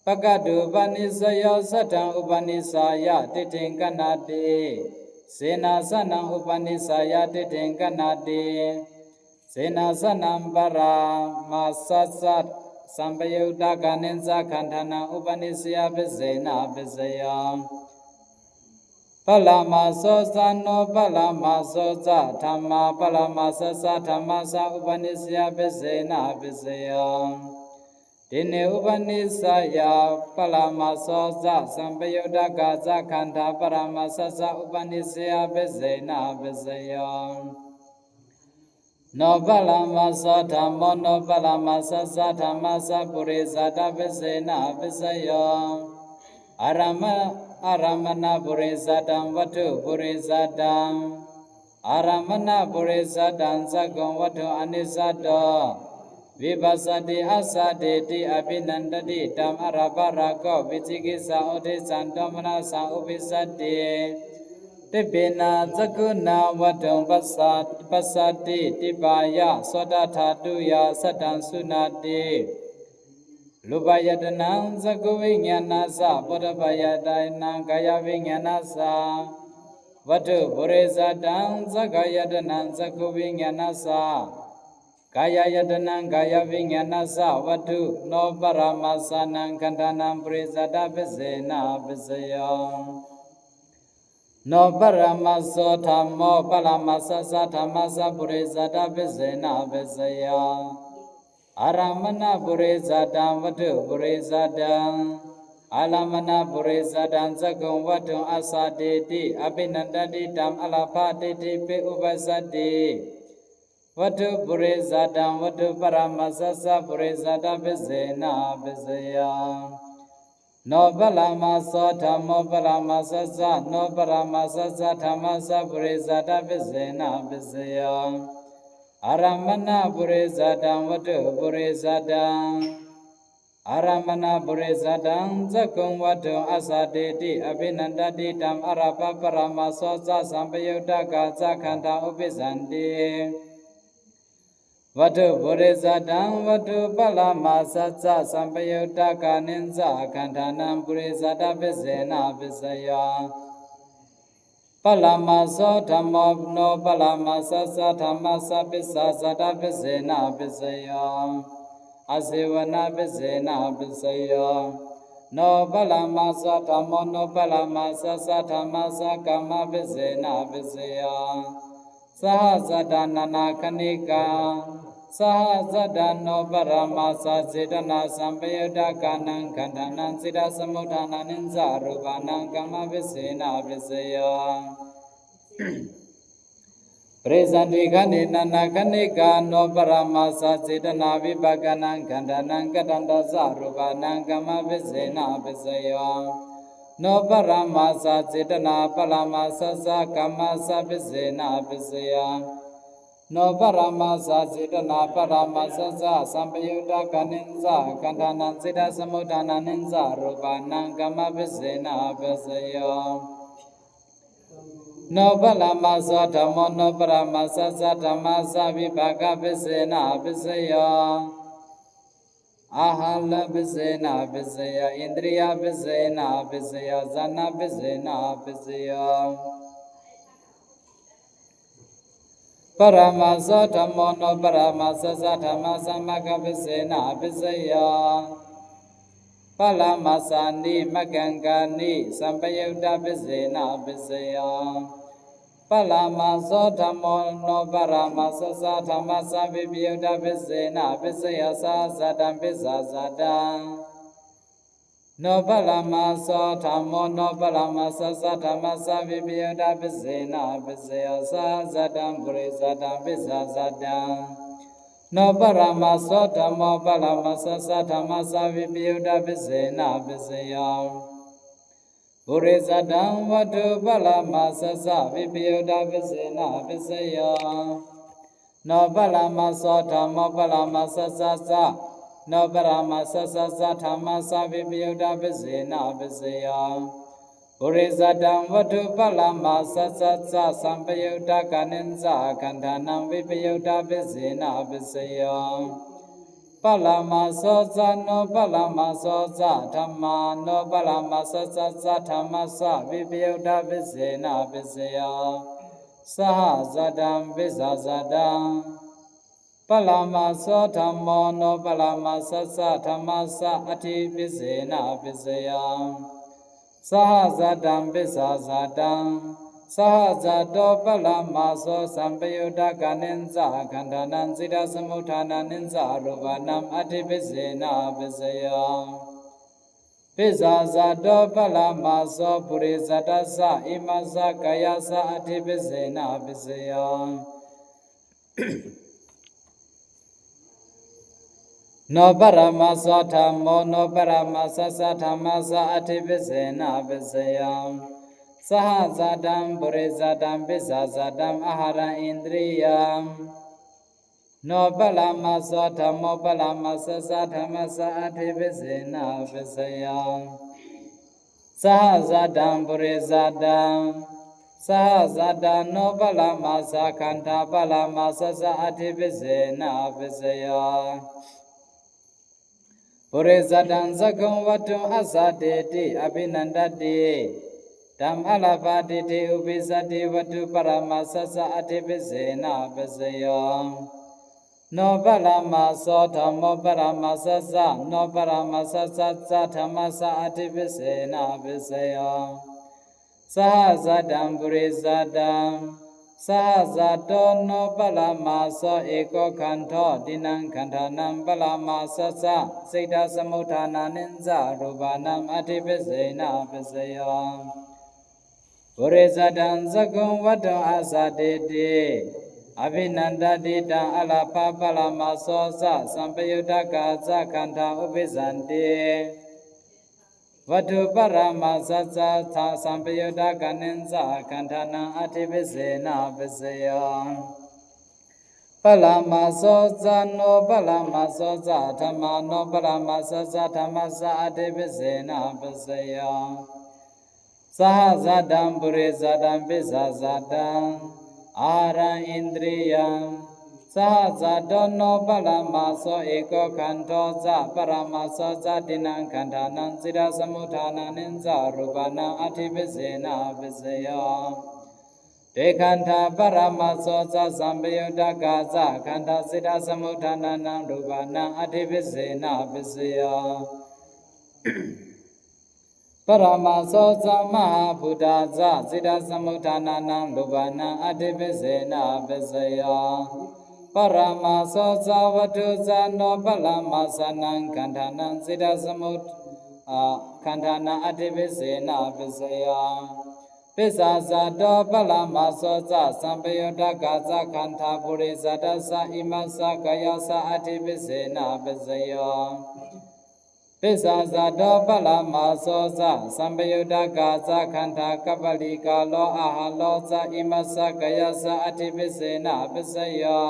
Pakkhatūpanissayo saddhaṃ upanissāya diṭṭhigaṇhāti senāsanaṃ upanissāya diṭṭhigaṇhāti senāsanaṃ paramassassa sampayuttakāniñca khandhānaṃ upanissayabhisena apaccayo. Paramasso ca noparamasso ca dhammaparamassassa dhammassa upanissayabhisena apaccayo. Tīṇi upanissāya paramasso ca sampayuttakā ca khandhā paramassassa upanissayabhisena apaccayo. Noparamasso dhammo noparamassassa dhammassa purejātabhisena apaccayo. Āramma ārammaṇapurejātaṃ vatthu purejātaṃ ārammaṇapurejātaṃ cakkhum vatthu anissāto vipassati assattīti abhinandati. Taṃ arabbharago vicikicchā oṭṭhicca domanassā uppajjati. Tibbena cakkhunā vatthuṃ passa passati tibbāya sotadhātuyā saddaṃ suṇāti. Rūpāyatanaṃ cakkhuviññāṇassa phoṭṭhabbāyatanaṃ kāyaviññāṇassa vatthu purejātaṃ saṅkhāyatanaṃ cakkhuviññāṇassa kāyāyatanaṃ kāyaviññāṇassa vatthu, no parāmāsānaṃ khandhānaṃ purejātabbhasena apaccayo. No parāmāso dhammo, parāmāsassa dhammassa purejātabbhasena apaccayo. Ārammaṇapurejātaṃ vattupurejātaṃ, ārammaṇapurejātaṃ cakkhuṃ vatthum āsādīti abhinandati, taṃ ārabbha diṭṭhipi uppajjati. Vattupurejātaṃ vattuparāmāsassa purejātabbhasena apaccayo. No parāmāso dhammo, parāmāsassa, no parāmāsassa dhammassa purejātabbhasena apaccayo. Ārammaṇapurejātaṃ vattupurejātaṃ, ārammaṇapurejātaṃ cakkhuṃ vatthum āsādīti abhinandati, taṃ ārabbha. Parāmāso ca sampayuttakā ca khandhā uppajjanti. Vattupurejātaṃ vattuparāmāsassa sampayuttakānañca khandhānaṃ purejātabbhasena apaccayo. Parāmāso dhammo, no parāmāsassa dhammassa pissajātabbhasena apaccayo, āsevanābbhasena apaccayo. No parāmāso dhammo, no parāmāsassa dhammassa kammābbhasena apaccayo. Sahajātā nānākhaṇikā, sahajātā no parāmāsā cetanāsampayuttakānaṃ khandhānaṃ cittasamuṭṭhānañca rūpānaṃ kammābbhasena apaccayo. Parissaṭṭhikāni nānākhaṇikā, no parāmāsā cetanāvipākānaṃ khandhānaṃ kataṃ tassa rūpānaṃ kammābbhasena apaccayo. No parāmāsā cetanā parāmāsassa kammābbhasena apaccayo. No parāmāsā cetanā parāmāsassa sampayuttakānañca khandhānaṃ cittasamuṭṭhānañca rūpānaṃ kammābbhasena apaccayo. No parāmāso dhammo, no parāmāsassa dhammassa vipākābbhasena apaccayo. Āhārābbhasena apaccayo, indriyābbhasena apaccayo, jhānābbhasena apaccayo. Parāmāso dhammo, no parāmāsassa dhammassa maggābbhasena apaccayo. Parāmāsāni maggaṅgāni sampayuttābbhasena apaccayo. Parāmāso dhammo, no parāmāsassa dhammassa vippayuttābbhasena apaccayo, sahajātaṃ pissajātaṃ. No parāmāso dhammo, no parāmāsassa dhammassa vippayuttābbhasena apaccayo, sahajātaṃ purejātaṃ pissajātaṃ. No parāmāso dhammo, parāmāsassa dhammassa vippayuttābbhasena apaccayo, purejātaṃ vattuparāmāsassa vippayuttābbhasena apaccayo. No parāmāso dhammo, parāmāsassa ca, no parāmāsassa ca dhammassa vippayuttābbhasena apaccayo, purejātaṃ vattuparāmāsassa ca sampayuttakānañca khandhānaṃ vippayuttābbhasena apaccayo. Parāmāso ca no parāmāso ca dhammā, no parāmāsassa ca dhammassa vippayuttābbhasena apaccayo, sahajātaṃ pissajātaṃ. Parāmāso dhammo, no parāmāsassa dhammassa atthibhasena apaccayo, sahajātaṃ pissajātaṃ. Sahajāto parāmāso sampayuttakānañca khandhānaṃ cittasamuṭṭhānañca rūpānaṃ atthibhasena apaccayo, pissajāto parāmāso purejātassa imassa kāyassa atthibhasena apaccayo. No parāmāso dhammo, no parāmāsassa dhammassa atthibhasena apaccayo, sahajātaṃ purejātaṃ pissajātaṃ āhāraṃ indriyaṃ. No parāmāso dhammo, parāmāsassa dhammassa atthibhasena apaccayo, sahajātaṃ purejātaṃ. Sahajātā no parāmāsā khandhā, parāmāsassa atthibhasena apaccayo, purejātaṃ cakkhuṃ vatthum āsādīti abhinandati, taṃ ārabbha diṭṭhi uppajjati vattuparāmāsassa atthibhasena apaccayo. Noparāmaso dhammo parāmassa ca, noparāmassa ca dhammassa atthi vijjena vijjayo. Sahajātaṃ purejātaṃ. Sahajāto noparāmaso eko khandho, dīnaṃ khandhānaṃ parāmassa ca, cittasamudānānicca rūpānaṃ atthi vijjena vijjayo. Purejātaṃ cakkhuṃ vaṭṭhuṃ asatīti abhinandati, taṃ ālabha parāmaso ca, sampayuttakā ca khandhā uppajjanti. Vaṭṭhuparāmassa ca sampayuttakānañca khandhānaṃ atthi vijjena vijjayo. Parāmaso ca noparāmaso ca dhammo, noparāmassa ca dhammassa atthi vijjena vijjayo. Sahajātaṃ purejātaṃ pisācajātaṃ āhāraṃ indriyaṃ. Sahajāto noparāmaso eko khandho ca parāmaso ca, dīnaṃ khandhānaṃ cittasamudānānicca rūpānaṃ atthi vijjena vijjayo. Te khandhā parāmaso ca sampayuttakā ca khandhā, cittasamudānānaṃ rūpānaṃ atthi vijjena vijjayo. Parāmaso ca mahābhūtā ca cittasamudānānaṃ rūpānaṃ atthi vijjena vijjayo. Parāmaso ca vaṭṭhu ca noparāmasānaṃ khandhānaṃ cittasamud- a, khandhānaṃ atthi vijjena vijjayo. Pisācato parāmaso ca sampayuttakā ca khandhā, purejātassa imassa kāyassa atthi vijjena vijjayo. Pisācato parāmaso ca sampayuttakā ca khandhā, kapalikaro āhāro ca imassa kāyassa atthi vijjena vijjayo.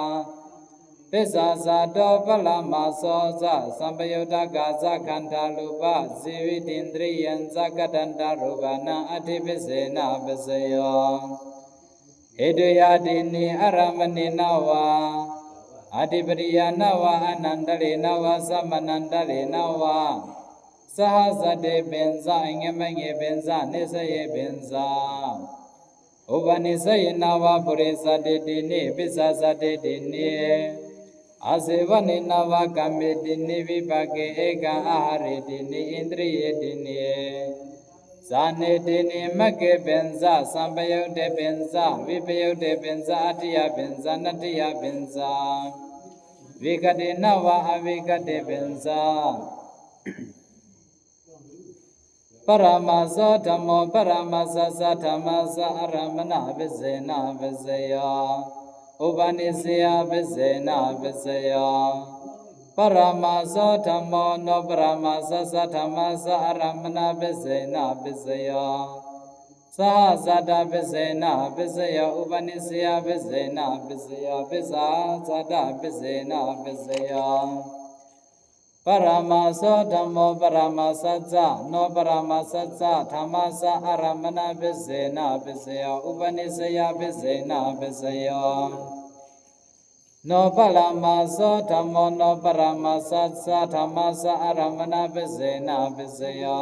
Pisācato parāmaso ca sampayuttakā ca khandhā, rūpajīvitindriyañca katantarūpānaṃ atthi vijjena vijjayo. Hetuyā tīṇi ārammaṇena vā, adhipatiyena vā, anantarena vā, samanantarena vā, sahajātepiñca, aññamaññepiñca, nissayyepiñca, upanissayena vā, purejāti tīṇi, pisācāti tīṇi, āsevanena vā, kāme tīṇi, vipāke ekaṃ, āhāre tīṇi, indriye tīṇi, jhāne tīṇi, maggepiñca, sampayuttepiñca, vippayuttepiñca, atthiyāpiñca, natthiyāpiñca, vigatena vā, avigatepiñca. Parāmaso dhammo, parāmassa ca dhammassa ārammaṇavijjena vijjayo, upanissayavijjena vijjayo. Parāmaso dhammo, noparāmassa ca dhammassa ārammaṇavijjena vijjayo, sahajātavijjena vijjayo, upanissayavijjena vijjayo, pisācātavijjena vijjayo. Parāmaso dhammo, parāmassa ca noparāmassa ca dhammassa ārammaṇavijjena vijjayo, upanissayavijjena vijjayo. Noparāmaso dhammo, noparāmassa ca dhammassa ārammaṇavijjena vijjayo,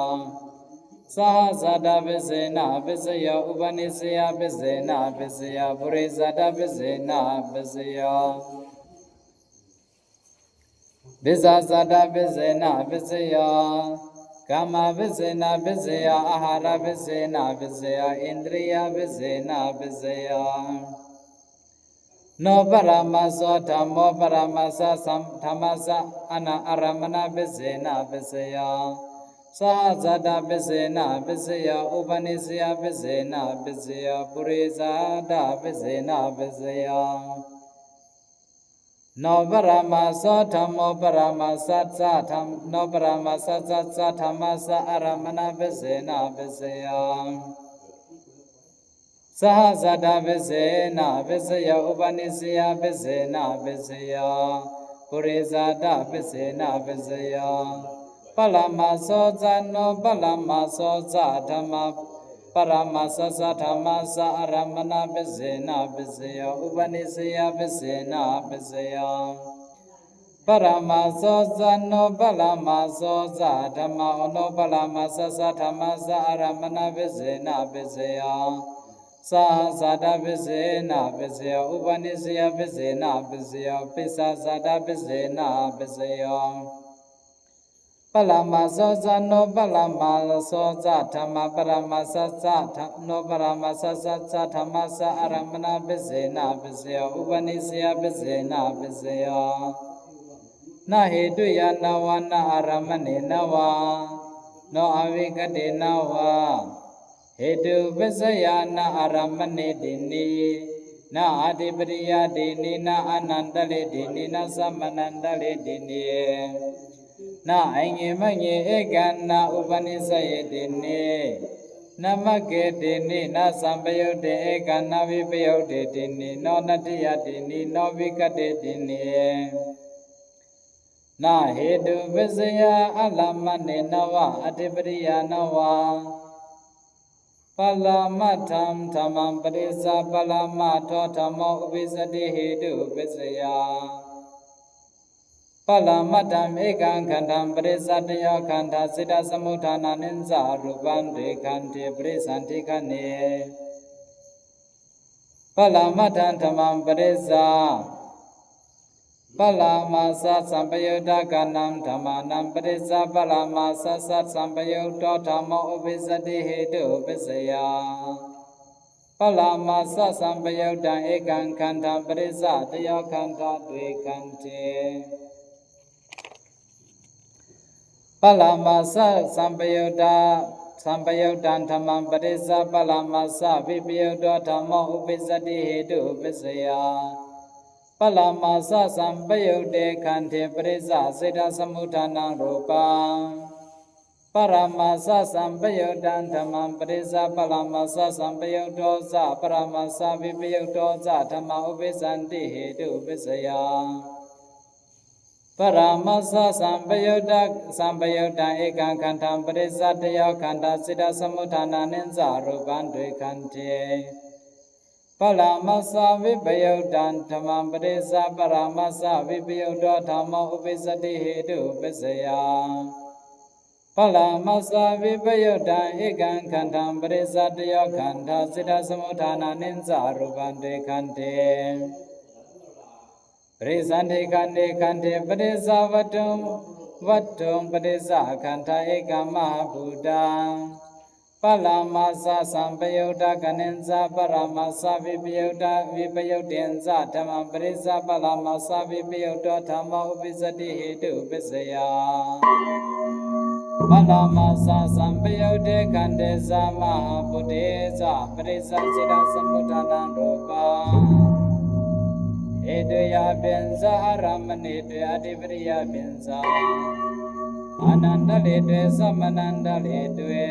sahajātavijjena vijjayo, upanissayavijjena vijjayo, purejātavijjena vijjayo, pisācātavijjena vijjayo, kāmavijjena vijjayo, āhāravijjena vijjayo, indriyavijjena vijjayo. Noparāmaso dhammo, parāmassa sam- dhammassa ana- ārammaṇavijjena vijjayo, sahajātavijjena vijjayo, upanissayavijjena vijjayo, purejātavijjena vijjayo. Noparāmaso dhammo, parāmassa ca dham- noparāmassa ca dhammassa ārammaṇavijjena vijjayo, sahajātavijjena vijjayo, upanissayavijjena vijjayo, purejātavijjena vijjayo. Parāmaso ca noparāmaso ca dhammo, parāmassa ca dhammassa ārammaṇavijjena vijjayo, upanissayavijjena vijjayo. Parāmaso ca noparāmaso ca dhammo, noparāmassa ca dhammassa ārammaṇavijjena vijjayo, Sahajātapaccayena paccayo, upanissayapaccayenapaccayena paccayo, pisācātapaccayena paccayo. Paramartho ca noparamartho ca dhammā, paramartho ca dha- noparamartho ca dhammassa ārammaṇapaccayena paccayo, upanissayapaccayenapaccayena paccayo. Na hetuyena vā na ārammaṇena vā, no āvikatena vā, hetupaccayena na ārammaṇetīti, na adhipatiyātīti, na anantaretīti, na samanantaretīti, na aññe maññe ekaṃ na upanissayetīti, na maggetīti, na sampayutte ekaṃ na vippayuktetīti, no natthiyātīti, no vigatetīti. Na hetupaccayaṃ ārammaṇena vā adhipatiyena vā. Paramatthaṃ dhammaṃ paṭicca paramattho dhammo uppajjati hetupaccayaṃ. Paramatthaṃ ekaṃ khandhaṃ paṭicca tayo khandhā sitasamudana nicca rūpaṃ dve khandhe paṭisandhikandhe. Paramatthaṃ dhammaṃ paṭicca paramassa sampayutta khandhaṃ dhammānaṃ paṭicca paramassa sampayutto dhammo uppajjati hetupaccayaṃ. Paramassa sampayuttaṃ ekaṃ khandhaṃ paṭicca tayo khandhā dve khandhe. Paramassa sampayutta sampayuttaṃ dhammaṃ paṭicca paramassa vippayutto dhammo uppajjati hetupaccayaṃ. Paramassa sampayutte khandhe paṭicca sitasamudanaṃ rūpaṃ. Paramassa sampayuttaṃ dhammaṃ paṭicca paramassa sampayutto ca paramassa vippayutto ca dhammā uppajjanti hetupaccayaṃ. Paramassa sampayutta sampayuttaṃ ekaṃ khandhaṃ paṭicca tayo khandhā sitasamudana nicca rūpaṃ dve khandhe. Paramassa vippayuttaṃ dhammaṃ paṭicca paramassa vippayutto dhammo uppajjati hetupaccayaṃ. Paramassa vippayuttaṃ ekaṃ khandhaṃ paṭicca tayo khandhā sitasamudana nicca rūpaṃ dve khandhe. Paṭisandhikandhe khandhe paṭicca vatthuṃ, vatthuṃ paṭicca khandhā ekaṃ mahābhūtaṃ. Paramassa sampayutta khandhassa paramassa vippayutta vippayuttañca dhammaṃ paṭicca paramassa vippayutto dhammo uppajjati hetupaccayaṃ. Paramassa sampayutte khandhassa mahābhūte ca paṭicca sitasamudanaṃ rūpaṃ. Hetuyā pañca ārammaṇe dve adhipatiyā pañca anantare dve samanantare dve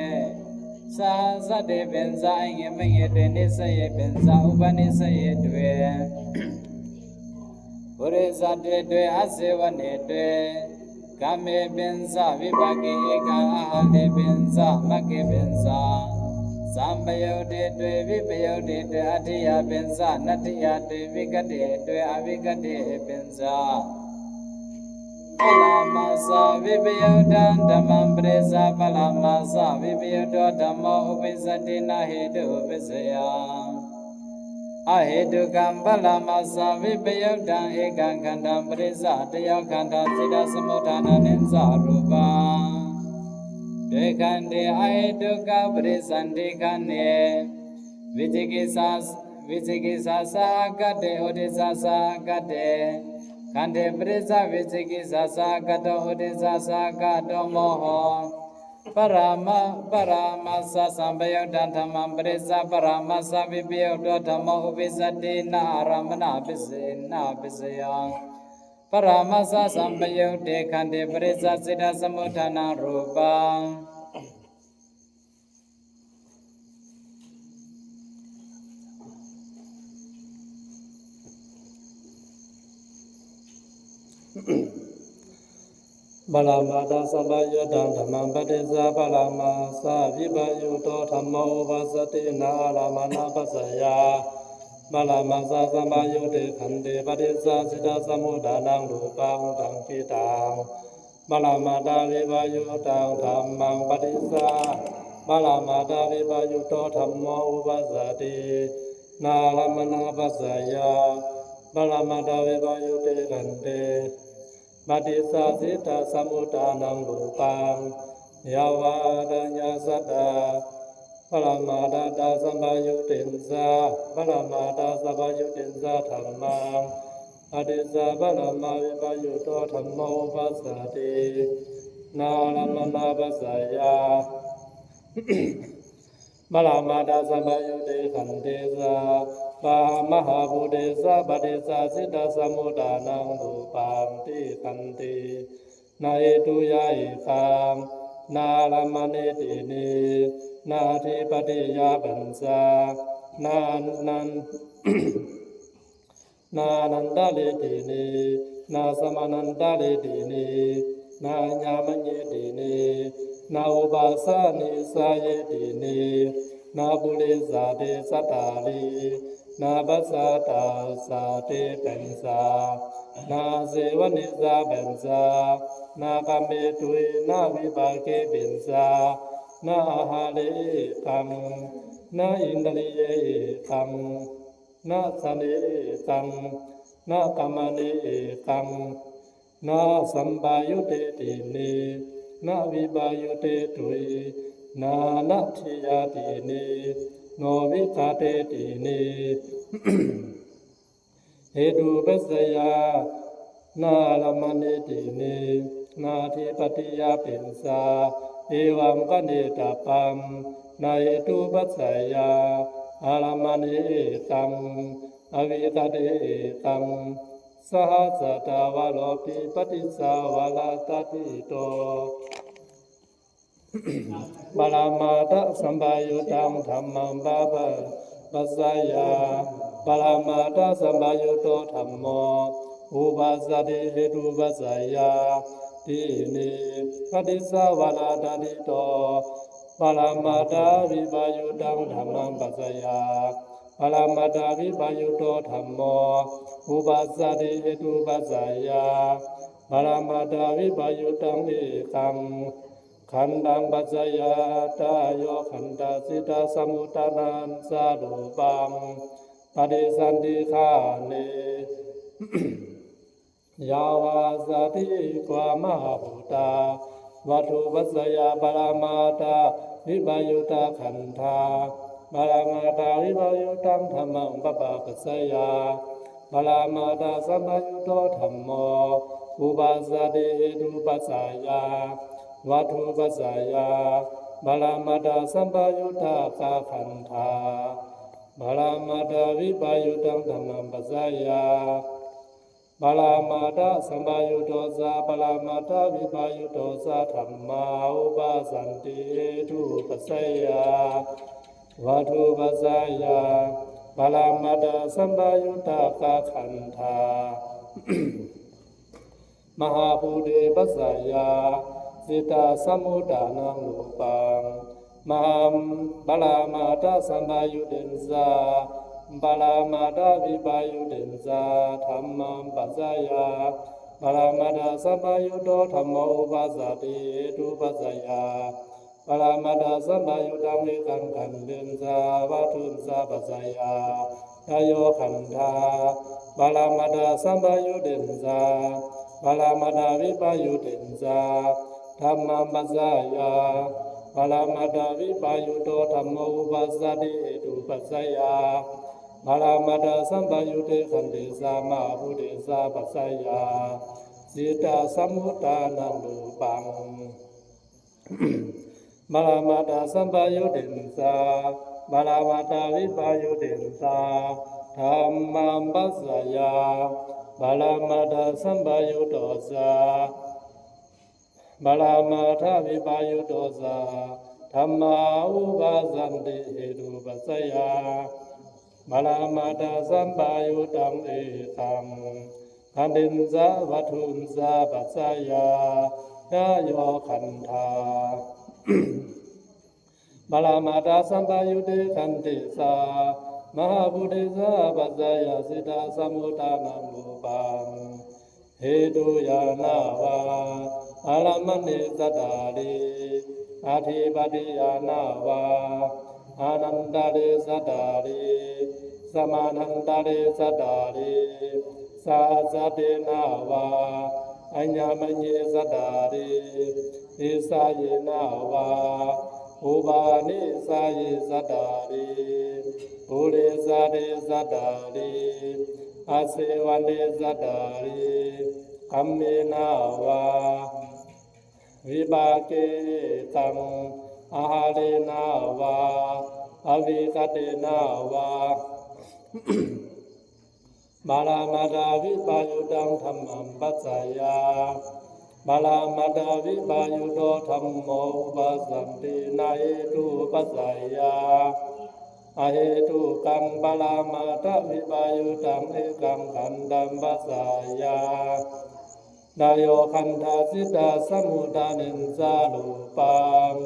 sahajāte pañca aññe maññe dve nissaye pañca upanissaye dve purejāte dve āsevane dve kāme pañca vipāke ekaṃ āhāre pañca magge pañca sampayutte dve vippayutte dve atthiyā pañca natthiyā dve vigate dve avigate pañca. Paramassa vippayuttaṃ dhammaṃ paṭicca paramassa vippayutto dhammo uppajjati na hetupaccayaṃ. Ahetukaṃ paramassa vippayuttaṃ ekaṃ khandhaṃ paṭicca tayo khandhā sitasamudananicca rūpaṃ dve khandhe ahetukapaṭisandhikandhe vicikicchā vicikicchāsahagate uddhassāsahagate khandhe paṭicca vicikicchāsahagato uddhassāsahagato moho. Parama paramassa sampayuttaṃ dhammaṃ paṭicca paramassa vippayutto dhammo uppajjati na ārammaṇapaccayenapaccayaṃ. Paramassa sampayutte khandhe paṭicca sitasamudanaṃ rūpaṃ. Paramatthasampayuttaṃ dhammaṃ paṭicca paramassa vippayutto dhammo uppajjati na ārammaṇapaccayaṃ. Paramassa sampayutte khandhe paṭicca sitasamudanaṃ rūpaṃ taṃ khittaṃ paramatthavippayuttaṃ dhammaṃ paṭicca Paramattha vippayutto dhammo uppajjati nārammaṇapaccayā paramattha vippayutte khande paṭicchasittassamuttānaṃ rūpaṃ yāva adāya sadā paramatthasampayuttiñca paramatthasampayuttiñca dhammaṃ paṭicca paramattha vippayutto dhammo uppajjati nārammaṇapaccayā paramatthasampayutte khande ca pahā mahābhūte ca paṭicchasittassamuttānaṃ rūpaṃ tikkhanti. Na hetuyā ekaṃ nārammaṇe tini nādhipatiyā pañca nānan nānantaretīti nāsamanantaretīti nāñāmaññetīti nāupasanīsayetīti nāpurīsā te cattāri nāpacchātā ca te pañca nāsevāni ca pañca nākametuhi nāvipāke pañca nāāhāre ekaṃ nāindriye ekaṃ nāsane ekaṃ nāgamane ekaṃ nāsampayutte tini nāvippayutte tuhi nānatthiyā tini novigateti. Hetupaccayā nārammaṇe tini nādhipatiyā pañca evaṃ gaṇhetabbaṃ. Na hetupaccayā ārammaṇe ekaṃ avigate ekaṃ sahassatthavāropi paṭicca vārātaṭhito paramatthasampayuttaṃ dhammaṃ uppajjeyya paramatthasampayutto dhammo uppajjati hetupaccayā tini paṭicca vārātaṭhito paramatthavippayuttaṃ dhammaṃ uppajjeyya paramatthavippayutto dhammo uppajjati hetupaccayā paramatthavippayuttaṃ ekaṃ khandhaṃ uppajjeyya tayo khandhasittassamuttānañca rūpaṃ paṭissanthikkhane yāva jāti. Kho mahābhūtā vatthūpaccayā paramatthavippayutta khandhā paramatthavippayuttaṃ dhammaṃ uppapajjeyya paramatthasampayutto dhammo uppajjati hetupaccayā vatthūpaccayā paramatthasampayuttakā khandhā paramatthavippayuttaṃ dhammaṃ uppajjeyya paramatthasampayutto ca paramatthavippayutto ca dhammā uppajjanti hetupaccayā vatthūpaccayā paramatthasampayuttakā khandhā mahābhūte uppajjeyya sittassamuttānaṃ rūpaṃ mahā paramatthasampayuttiñca paramatthavippayuttiñca dhammaṃ uppajjeyya paramatthasampayutto dhammo uppajjati hetupaccayā paramatthasampayuttaṃ ekaṃ khandhañca vatthuñca uppajjeyya tayo khandhā paramatthasampayuttiñca paramatthavippayuttiñca dhammaṃ uppajjeyya paramatthavippayutto dhammo uppajjati hetupaccayā paramatthasampayutte khande ca mahābhūte ca uppajjeyya sittassamuttānaṃ rūpaṃ paramatthasampayuttiñca paramatthavippayuttiñca dhammaṃ uppajjeyya paramatthasampayutto ca paramatthavippayutto ca dhammā uppajjanti hetupaccayā paramatthasampayuttaṃ ekaṃ khandhañca vatthuñca uppajjeyya tayo khandhā paramatthasampayutte khande ca mahābhūte ca uppajjeyya sittassamuttānaṃ rūpaṃ hetuyā nāva ārammaṇe cattāri Adhipatiyānāva anantare saṭṭhāri, samanantare saṭṭhāri, sahajātenāva aññamaññe saṭṭhāri, nisayenāva upanissāye saṭṭhāri, purejāte saṭṭhāri, āsevane saṭṭhāri, kammenāva vipāke ekaṃ, āhārenāva avigattenāva paramatthaṃ vippayuttaṃ dhammaṃ pajāya. Paramatthavippayutto dhammo upasampatti, na hetupajāya. Ahetukaṃ paramatthavippayuttaṃ ekaṃ khandhaṃ pajāya. Tayo khandhā cittasāmuttanecca rūpaṃ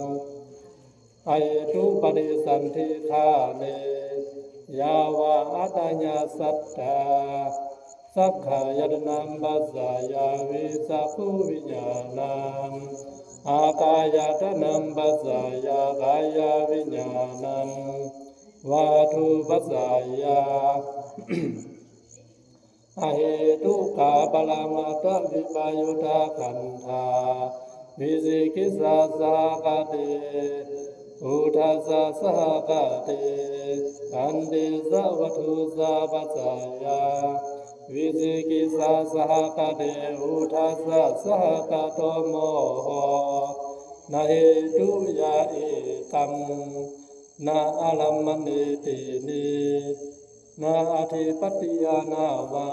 ahetupaṭisandhighāne yāva adhyāyasatthā saṅkhāyatanaṃ pajāya vīcakkhuviññāṇaṃ ākāyatanaṃ pajāya kāyaviññāṇaṃ vātupajāya. Ahetukā paramatthavippayutta khandhā vicikicchāsahagatena uddhāsāsahagatena khandhesa vatthusa pajāya vicikicchāsahagatena uddhāsāsahagato moho, na hetuyā ekaṃ, na ārammaṇe tini, na adhipatiyānāva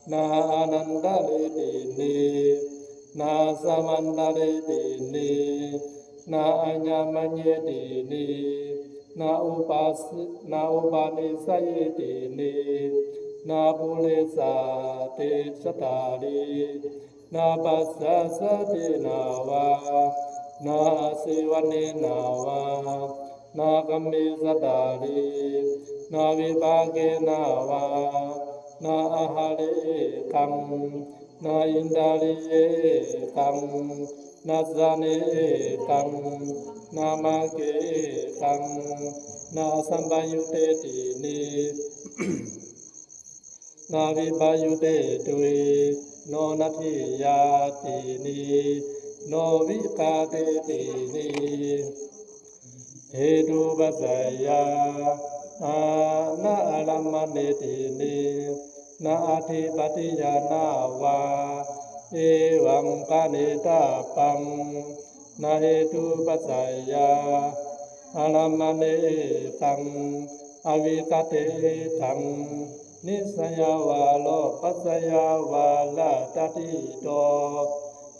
na anantare tini, na samantare tini, na aññamaññe tini, na upas- na upanissāye tini, na purejāte saṭṭhāri, na pacchājātenāva na āsevanenāva na kamme saṭṭhāri, na vipākenāva na āhāre ekaṃ, na indriye ekaṃ, na jhane ekaṃ, na magge ekaṃ, na sampayutte tini, na vippayutte dvi, no natthiyā tini, no vigateyya tini. Hetupajjhāyā na ārammaṇe tini, na adhipatiyānāva evaṃ gahetabbaṃ. Na hetupajjhāyā ārammaṇe ekaṃ, avigate ekaṃ, nissayā vā ropajjhāyā vā lattati. Tato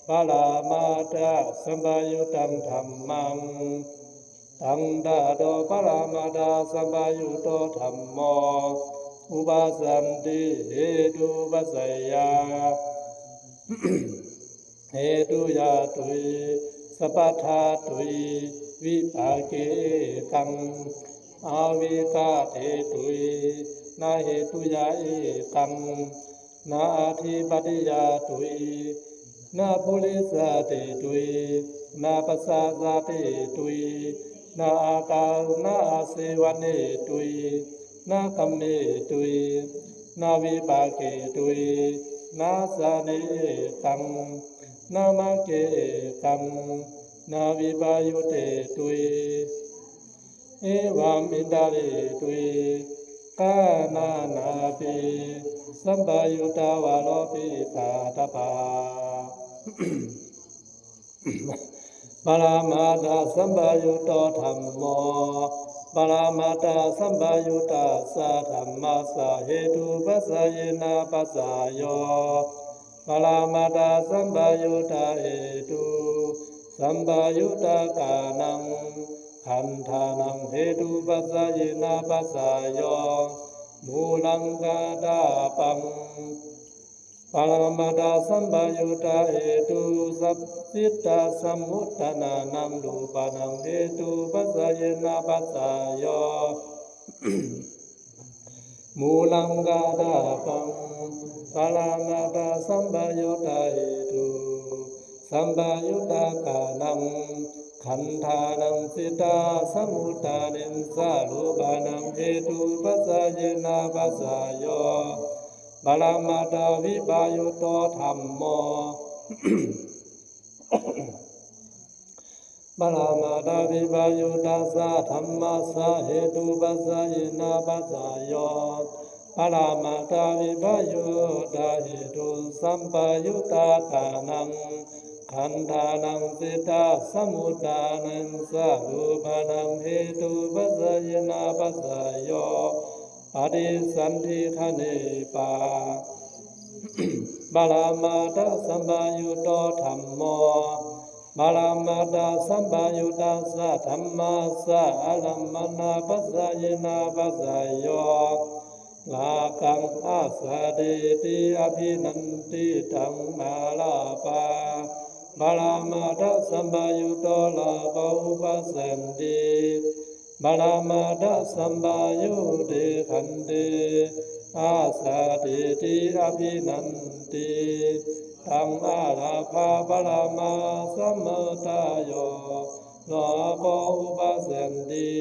paramatthasampayuttaṃ dhammaṃ, taṃ tato paramatthasampayutto dhammo upasampatti hetupajjhāyā hetuyā dvi, sabbattha dvi, vipāke ekaṃ, avigate dvi, na hetuyā ekaṃ, na adhipatiyā dvi, na purejāte dvi, na pacchājāte dvi, na ākā- na āsevane dvi, na kamme dvi, na vipāke dvi, na jhane ekaṃ, na magge ekaṃ, na vippayutte dvi, evaṃ indriye dvi, ghānānapi sampayuttā vā ropitādabbā. Paramatthasampayutto dhammo, paramatthasaddhammassa hetupajjhāyena paccayo, paramatthasampayuttahetu sampayuttakānaṃ khandhānaṃ hetupajjhāyena paccayo, mūlaṃ ghatabbaṃ. Paramatthasampayuttahetu sab- cittasāmuttanānaṃ rūpānaṃ hetupajjhāyena paccayo, mūlaṃ ghatabbaṃ. Paramatthasampayuttahetu sampayuttakānaṃ khandhānaṃ sitasamuṭṭhānassa rūpānaṃ hetupacayena paccayo, paramattha vippayuṭṭho dhammo, paramattha vippayuttassa dhammassa hetupacayena paccayo, paramattha vippayuttahetusampayuttānaṃ khandhānaṃ sitasamuṭṭhānassa rūpānaṃ hetupacayena paccayo, paṭisandhikhaṇe pa paramatthasampayuṭṭho dhammo, paramatthasampayuttassa dhammassa ārammaṇapacayena paccayo, rāgaṃ āsādeti abhinanditaṃ. Ālāpā paramatthasampayuṭṭho rāgo uppajjati, paramatthasampayutte khandhe āsādeti abhinanditaṃ. Ālāpā paramatthasampayuṭṭho rāgo uppajjati,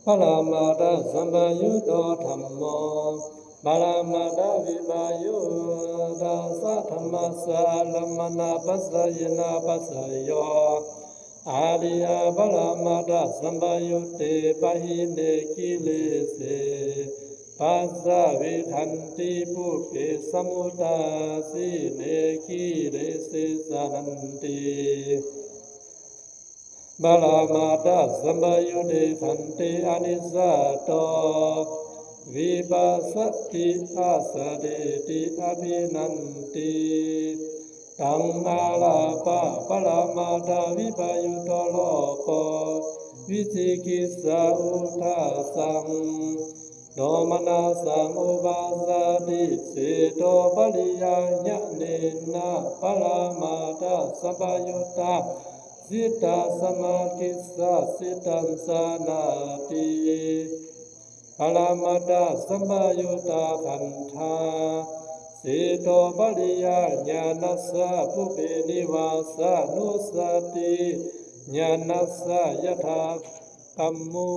paramatthasampayuṭṭho dhammo, paramatthavippayuttassa dhammassa ārammaṇapacayena paccayo, ariyaparamatthasambhayutte pahīne kilese paccavekkhanti, pubbe samudasīne kilese jānanti, paramatthasampayutte khandhe aniccato vipassati āsādeti abhinanditaṃ. Ālāpā paramatthavippayuṭṭho rāgo vicikicchā uddhasaṃ domanassaṃ uppajjati, cetopariyāgānena paramatthasampayuttā cittasamādhi ca cittaṃ jānāti, paramatthasampayuttā khandhā cetopariyāgānassa pubbe nivāsanussatiñāṇassa yathākammu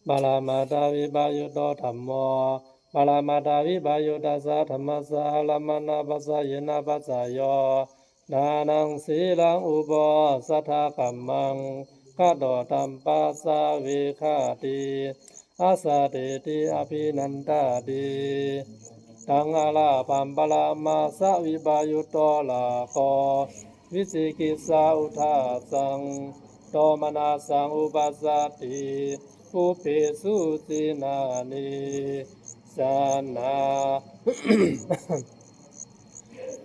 paramatthavippayuṭṭho dhammo, paramatthavippayuttassa dhammassa ārammaṇapacayena paccayo, dānaṃ sīlaṃ uposathakammaṃ katvāna taṃ paccavekkhanti, āsādeti abhinanditi. Taṃ ālāpaṃ paramatthavippayuṭṭho rāgo vicikicchā uddhasaṃ domanassaṃ uppajjati, pubbesu cīṇāni jānā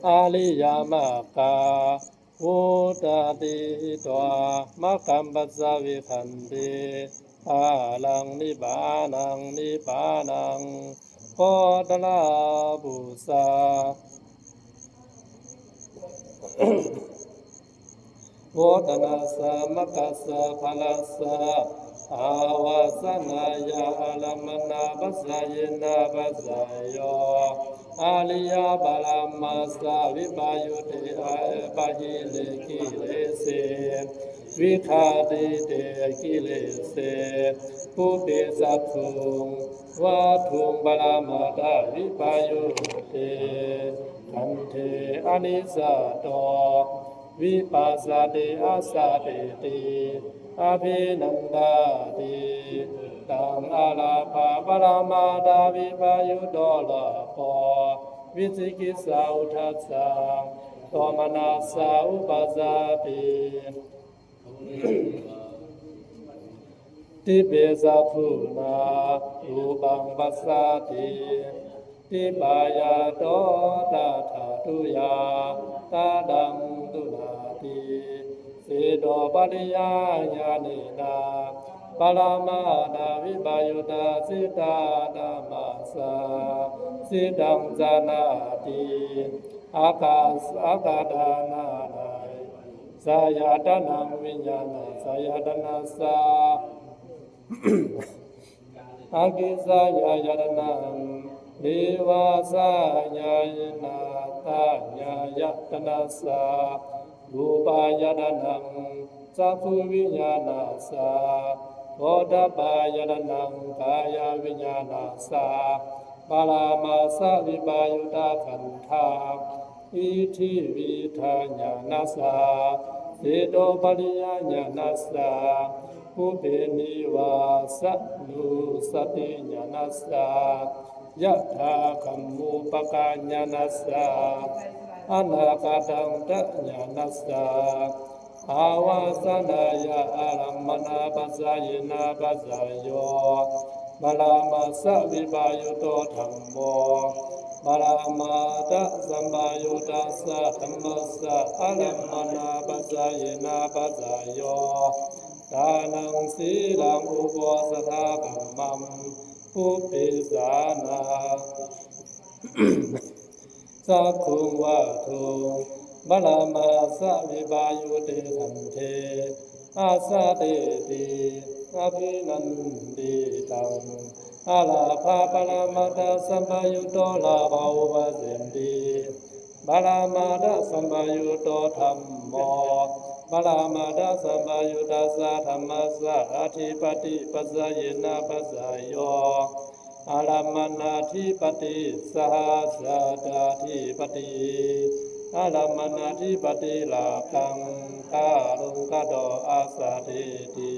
ariyamagga vuṭṭhāsi hitvā maggaṃ paccavekkhanti, pāṇaṃ nibbānaṃ nibbānaṃ gotrabhūsa vuṭṭhānassa maggassa phalassa āvajjānāya ārammaṇapacayena paccayo, ariyaparamathavippayutte pahīne kilese vigatite kilese pubbe cattuṃ vatthuṃ paramatthavippayutte khandhe aniccato vipassati, āsādeti abhinanditi. Taṃ ālāpaṃ paramatthavippayuṭṭho rāgo vicikicchā uddhasaṃ domanassaṃ uppajjati, dibbe cakkhunā rūpaṃ passati, dibbāhato tattha tuyhaṃ tattha taṃ tuṇhāti, cetopariyāgānena Paramādavippayuttasiddhānamassa siddhaṃ jānāti. Akasa akadānānāyasayatanaṃ viññāṇasayatanaṃ sa akisāyatanaṃ nivāsāyatanaṃ taṇhāyatanassa rūpāyatanaṃ cakkhuviññāṇassa phoṭṭhabbāyatanaṃ kāyaviññāṇassa parāmassa vippayuttā khandhā iddhībhidāñāṇassa cetopariyāñāṇassa pubbenivāsanussatiñāṇassa yathākammupakkāñāṇassa anāgatagatañāṇassa avasānāya ārammaṇapaccayena paccayo parāmassa vippayutto dhammo parāmatthasampayuttassa dhammassa ārammaṇapaccayena paccayo tānaṃ sīlaṃ uposathakammaṃ pubbe sāna cakkhuṃ vātuṃ parāmassa vippayutte khandhe asateti abhinanditaṃ. Alābhaparamatthasampayutto lābho vāsetti. Paramatthasampayutto dhammo paramatthasampayuttassa dhammassa ādhipati paccayena paccayo ārammaṇādhipati saha satthādhipati ārammaṇādhipati rāgaṃ karuṃ kato asateti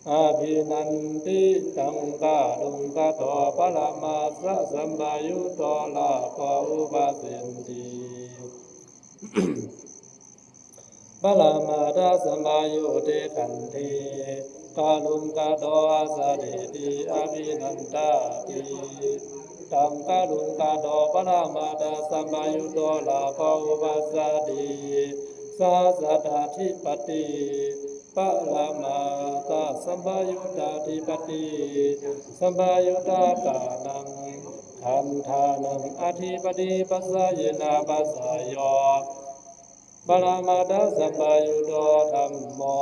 abhinanditaṃ. Karuṃ kato parāmassa sampayutto lābho vāsetti. Paramatthasampayutte khandhe karuṃ kato asateti abhinandati. Taṃ karuṃ kato paramatthasampayutto lābho vāsetti saha satthādhipati. Paramatthasampayuttādhipati sampayuttakānaṃ khandhānaṃ ādhipati paccayena paccayo paramatthasampayutto dhammo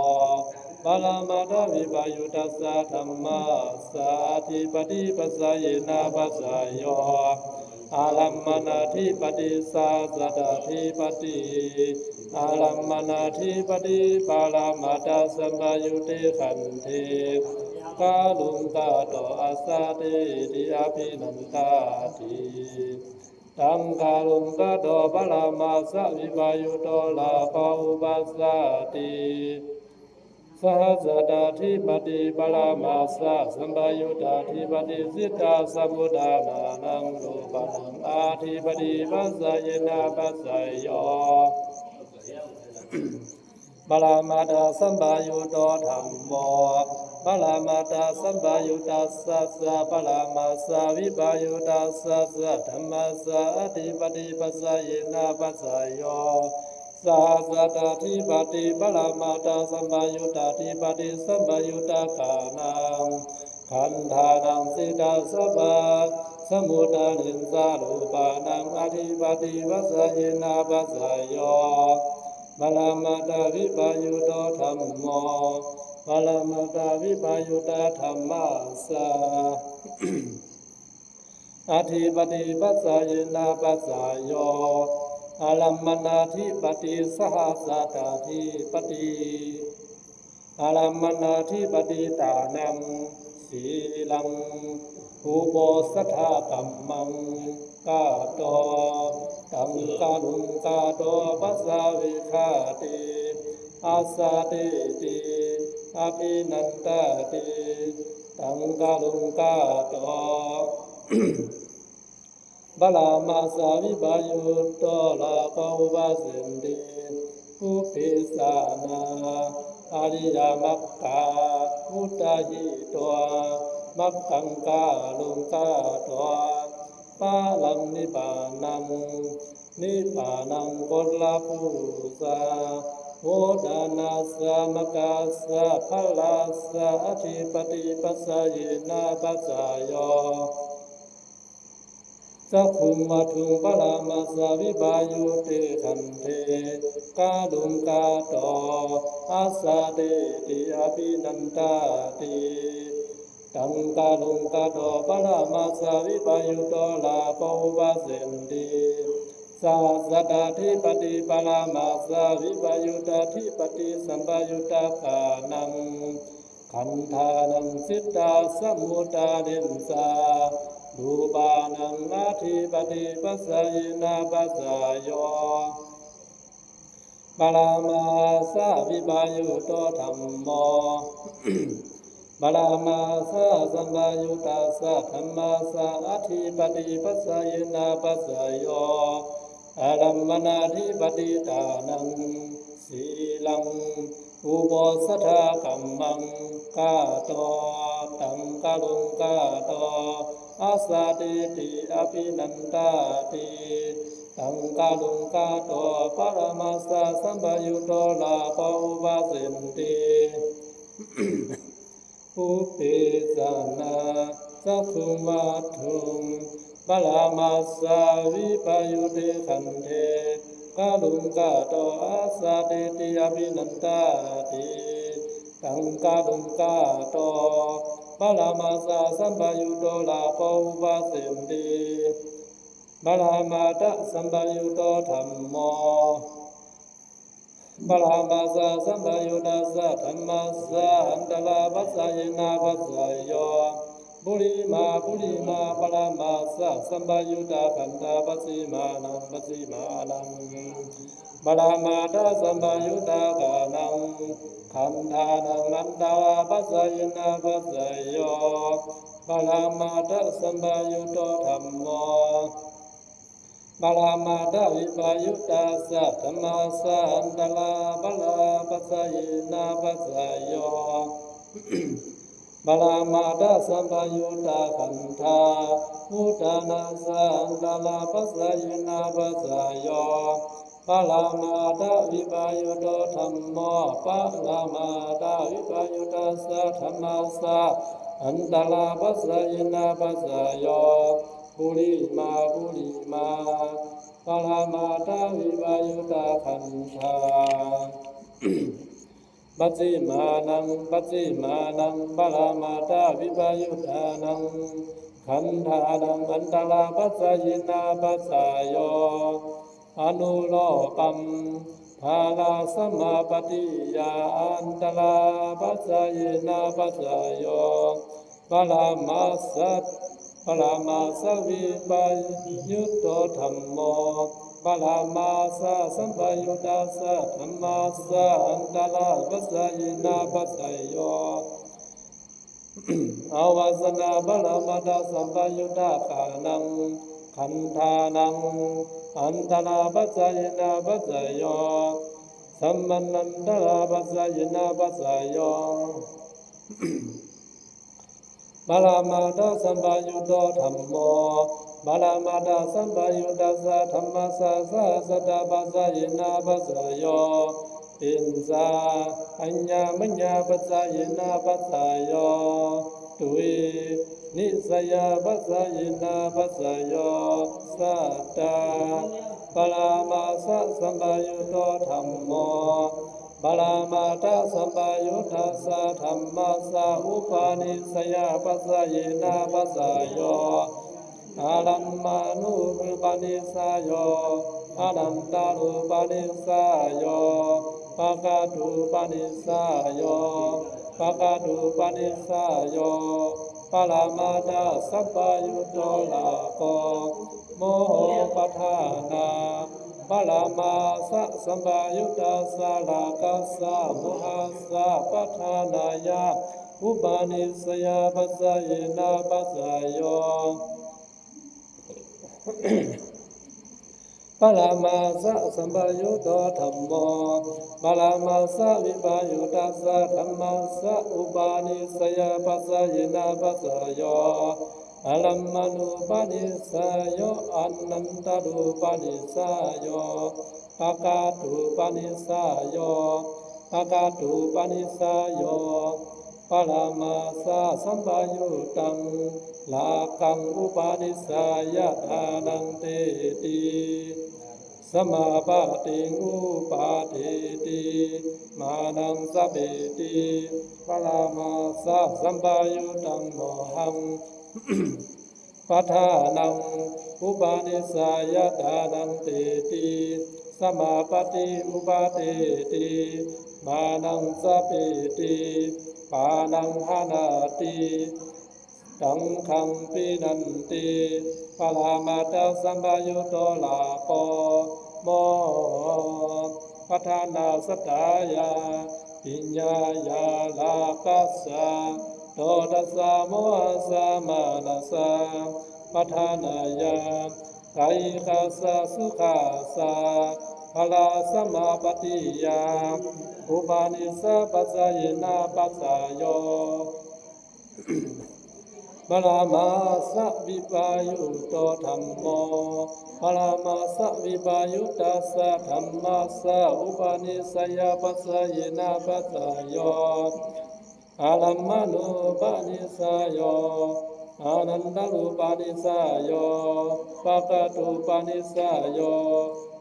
paramatthavippayuttassa dhammassa ādhipati paccayena paccayo ārammaṇādhipati saha satthādhipati ārammaṇādhipati. Paramatthasampayutte khandhe karuṃ kato asateti abhinandati. Taṃ karuṃ kato parāmassa vippayutto lābho vāsetti saha satthādhipati parāmassa sampayuttādhipati cittasamuṭṭhānānaṃ rūpānaṃ ādhipati paccayena paccayo paramatthasampayutto dhammo paramatthasampayuttassa parāmassa vippayuttassa dhammassa ādhipati paccayena paccayo saha satthādhipati. Paramatthasampayuttādhipati sampayuttakānaṃ khandhānaṃ cittasamuṭṭhānassa rūpānaṃ ādhipati paccayena paccayo paramatthavippayutto dhammo paramatthavippayuttadhammassa ādhipati paccayena paccayo ārammaṇādhipati saha satthādhipati ārammaṇādhipati tānaṃ sīlaṃ uposathakammaṃ kato taṃ karuṃ kato passavikhāti asateti abhinandati. Taṃ karuṃ kato parāmassa vippayutto lābho vāsetti pubbe sāna ariyamagga muttahitvā maggaṃ karuṃ kato phalaṃ nibbānaṃ nibbānaṃ koḷapūsa Udānassa maggassa phalassa adhipati phassayena phassāyo. Cakkhuṃ vatthuṃ paramassa vippayuddhe khandhe kaluṅkato assatiti abhinandati. Taṃ kaluṅkato paramassa vippayutto rāgūpaseṭṭhi. Sahassadhipati paramassa vippayuttādhipati sampayuttakānaṃ khandhānaṃ cittasamuddariṃsa rūpānaṃ adhipati phassayena phassāyo. Paramassa vippayutto dhammo. Paramassa sampayuttassa dhammassa adhipati phassayena phassāyo. Ārammaṇādhipati tāṇaṃ sīlaṃ uposathākammaṃ kāto taṃ kaluṅkato assatiti abhinandati. Taṃ kaluṅkato paramassa sampayutto rāgūpaseṭṭhi. Pubbesana cakkhuṃ vatthuṃ paramassa vippayuddhe khandhe kaluṅkato assatiti abhinandati. Taṃ kaluṅkato paramassa sampayutto rāgūpaseṭṭhi. Paramatthasampayutto dhammo. Paramassa sampayuttassa dhammassa antaraphassayena phassāyo. Purimaṃ purimaṃ paramassa sampayutta khandhā pacchimānaṃ pacchimānaṃ paramatthasampayuttakānaṃ khandhānaṃ antaraphassayena phassāyo. Paramatthasampayutto dhammo. Paramatthavippayuttassa dhammassa antaraphassayena phassāyo. Paramatthasampayuttakhandhā udānassa antaraphassayena phassāyo. Paramatthavippayutto dhammo. Paramatthavippayuttassa dhammassa antaraphassayena phassāyo. Purimaṃ purimaṃ paramatthavippayuttakhandhā pacchimānaṃ pacchimānaṃ paramatthavippayuttānaṃ khandhānaṃ antaraphassayena phassāyo. Anulomaṃ phaṇasamapattiyā antaraphassayena phassāyo. Paramassa paramatthavippayutto dhammo. Paramatthasampayuttassa dhammassa antaraphassayena phassāyo. Avasānaparamatthasampayuttakānaṃ khandhānaṃ antaraphassayena phassāyo. Samanantaraphassayena phassāyo. Paramatthasampayutto dhammo. Paramatthasampayuttassa dhammassa sahassaddhaphassayena phassāyo. Tiṇṇaññāmaññaphassayena phassāyo. Dvinissayaphassayena phassāyo. Satta paramatthasampayutto dhammo. Paramatthasampayuttassa dhammassa upanissayaphassayena phassāyo. Ārammaṇupanissayo, anantarupanissayo, pakatupanissayo, pakatupanissayo, paramatthasampayutto rāgo mohoppadānā. Paramatthasampayuttassa rāgassa mohassa padhānāya upanissayaphassayena phassāyo. Paramatthasampayutto dhammo. Paramatthavippayuttassa dhammassa upanissayaphassayena phassāyo. Ārammaṇupanissayo, anantarūpanissayo, pakātupanissayo, pakātupanissayo, paramāsasampayuttaṃ, rāgaṃ upanissāya, dānaṃ deti, samāpattiṃ upādeti, mānaṃ jhāpeti, paramāsasampayuttaṃ, mohaṃ padhānaṃ upanissāya, dānaṃ deti, samāpatti upādeti, mānaṃ jhāpeti, pāṇaṃ haṇati, saṅghaṃ pinanti, paramatthasampayutto rāgo, moho padhānachhattāya, piññāya rāgassa, dosassa, mohassa, mānassa padhānāya, kāyikassa sukhassa balasamāpattiyā, upanissapacayena paccayo, paramāsavippayoto dhammo, paramāsavippayuttassa dhammassa upanissayapacayena paccayo, ārammaṇupanissayo, anantarūpanissayo, pakātupanissayo,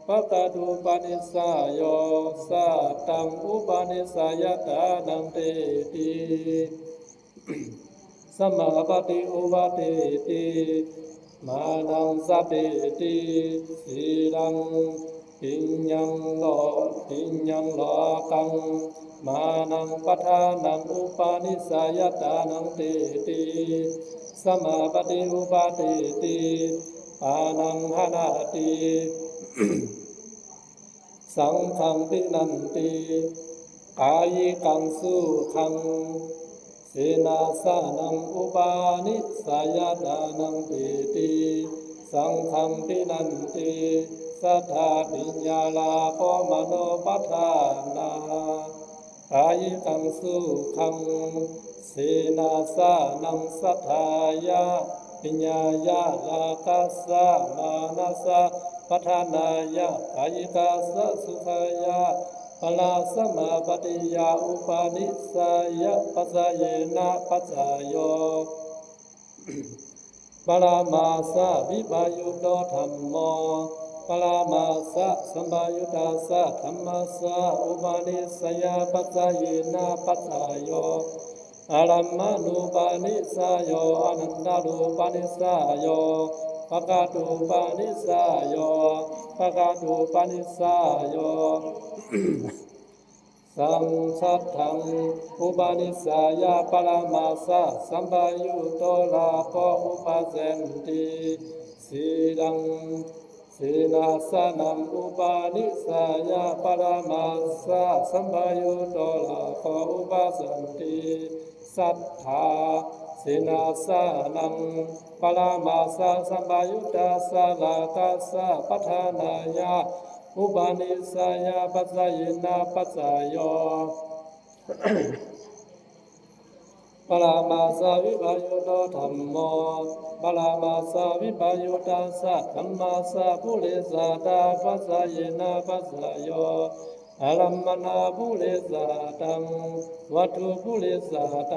pakātupanissayo, sataṃ upanissāya, dānaṃ deti, samāpatti upādeti, mānaṃ jhāpeti, sīlaṃ piññaṃ lo, piññaṃ rāgaṃ, mānaṃ padhānaṃ upanissāya, dānaṃ deti, samāpatti upādeti, pāṇaṃ haṇati, saṅghaṃ pinanti, kāyikaṃ sukhaṃ, senāsanaṃ upanissāya, dānaṃ deti, saṅghaṃ pinanti, satthā piññā rāgo, maṇopadhānā, kāyikaṃ sukhaṃ, senāsanaṃ satthāya, piññāya rāgassa, mānasa padhānāya, kāyikassa sukhāya, balasamāpattiyā, upanissayapacayena paccayo, paramāsavippayutto dhammo, paramāsasampayuttassa dhammassa upanissayapacayena paccayo, ārammaṇupanissayo, anantarūpanissayo, pakātupanissayo, pakātupanissayo, saṅghaṃ upanissāya, paramāsasampayutto rāgo, uppajjati, sīlaṃ senāsanaṃ upanissāya, paramāsasampayutto rāgo, uppajjati, satthā senāsanaṃ, paramāsasampayuttassa rāgassa padhānāya, upanissayapacayena paccayo, paramāsavippayutto dhammo, paramāsavippayuttassa dhammassa purejātapaccayena paccayo, ārammaṇapurejātaṃ, vatthupurejaṃ,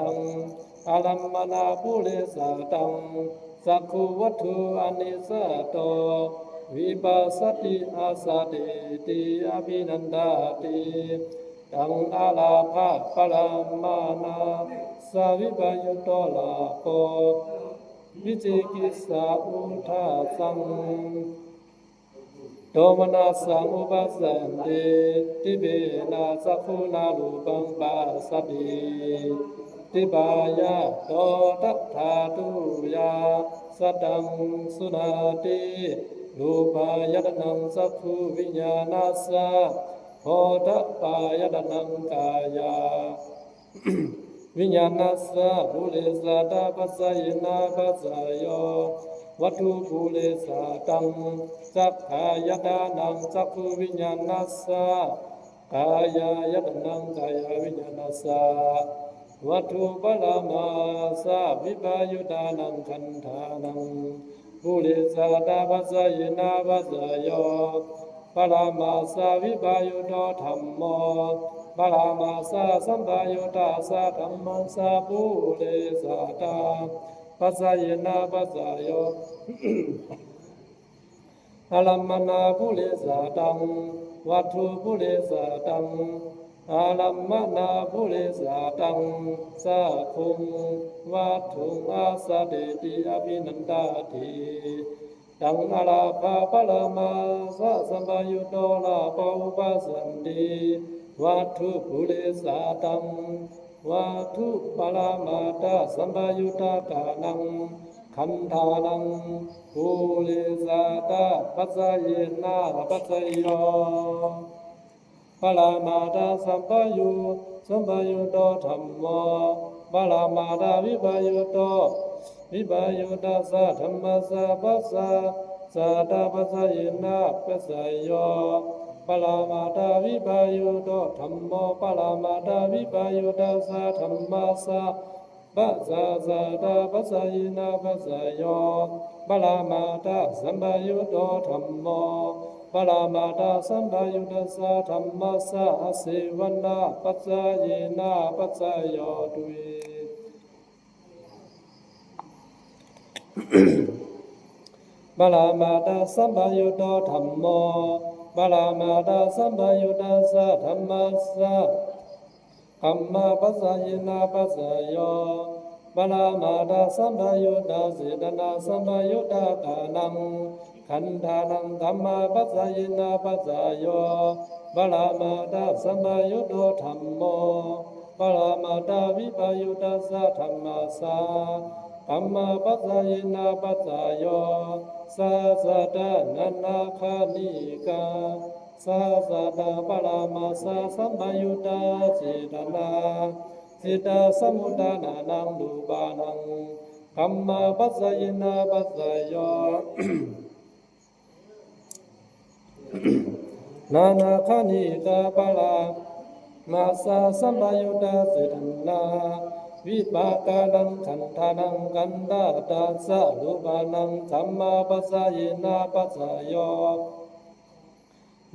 ārammaṇapurejātaṃ, cakkhuvatthu anizzato, vipassati, assatiti abhinandati, taṃ ārabha paramāsavippayutto rāgo, vicikicchā udāsaṃ, domanassaṃ uppajjati, tibbena cakkhunā rūpaṃ passati, tibbāyatodhātuyā saddaṃ suṇāti, rūpāyatanaṃ cakkhuviññāṇassa, phoṭṭhabbāyatanaṃ kāyā viññāṇassa purejātapaccayena paccayo, vatthupurejaṃ, cakkāyatanaṃ cakkhuviññāṇassa, kāyāyatanaṃ kāyaviññāṇassa, vatthuparamassa vippayuttānaṃ khandhānaṃ purejātappacayena paccayo, paramassa vippayutto dhammo, paramatthasampayuttassa dhammassa purejātappacayena paccayo, ārammaṇapurejātaṃ, vatthupureja- taṃ, ārammaṇapurejātaṃ, cakkhuṃ vatthuṃ āsateti abhinandati. Taṃ ālāpaparamatthasampayutto lābho uppajjati. Vatthupureja- taṃ, vatthuparamatthasampayuttakānaṃ khandhānaṃ purejātappacayena paccayo, paramatthasampayu- sampayutto dhammo, paramatthavippayutto, vippayuttassa dhammassa pacca- jātappacayena paccayo, paramatthavippayutto dhammo, paramatthavippayuttassa dhammassa paccayajātappacayena paccayo, paramatthasampayutto dhammo, paramatthasampayuttassa dhammassa āsevanapacayena paccayo. Dui. Paramatthasampayutto dhammo, paramatthasampayuttassa dhammassa kammapacayena paccayo, paramatthasampayuttacetanā- sampayuttakānaṃ khandhānaṃ kammapacayena paccayo, paramatthasampayutto dhammo, paramatthavippayuttassa dhammassa kammapacayena paccayo, sahajātā nānāganikā sahajātā paramatthasampayuttā cetanā, cittasamuṭṭhānānaṃ rūpānaṃ kammapacayena paccayo, nānāganikā paramatthasampayuttā cetanā, vipākānaṃ khandhānaṃ khandhatthassa rūpānaṃ kammapacayena paccayo,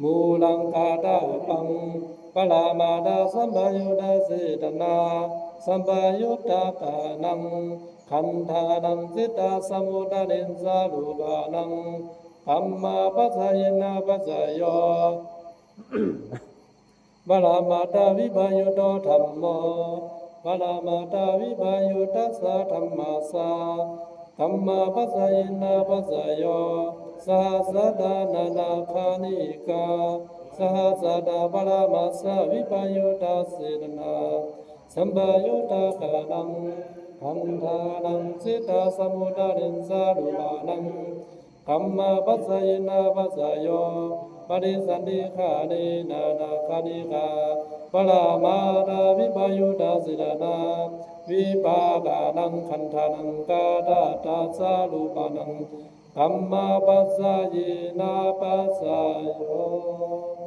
mūlaṃ ghātabbaṃ paramatthasampayuttacetanā sampayuttakānaṃ khandhānaṃ cittasamuṭṭhānassa rūpānaṃ kammapacayena paccayo, paramatthavippayutto dhammo, paramatthavippayuttassa dhammassa kammapacayena paccayo, sahajātā nānāganikā sahajātā paramatthavippayuttā cetanā sampayuttakānaṃ khandhānaṃ cittasamuṭṭhānassa rūpānaṃ kammapacayena paccayo, paṭisandhikāle nānāganikā paramatthavippayuttā cetanā, vipākānaṃ khandhānaṃ ghātatthassa rūpānaṃ kammapacayena paccayo.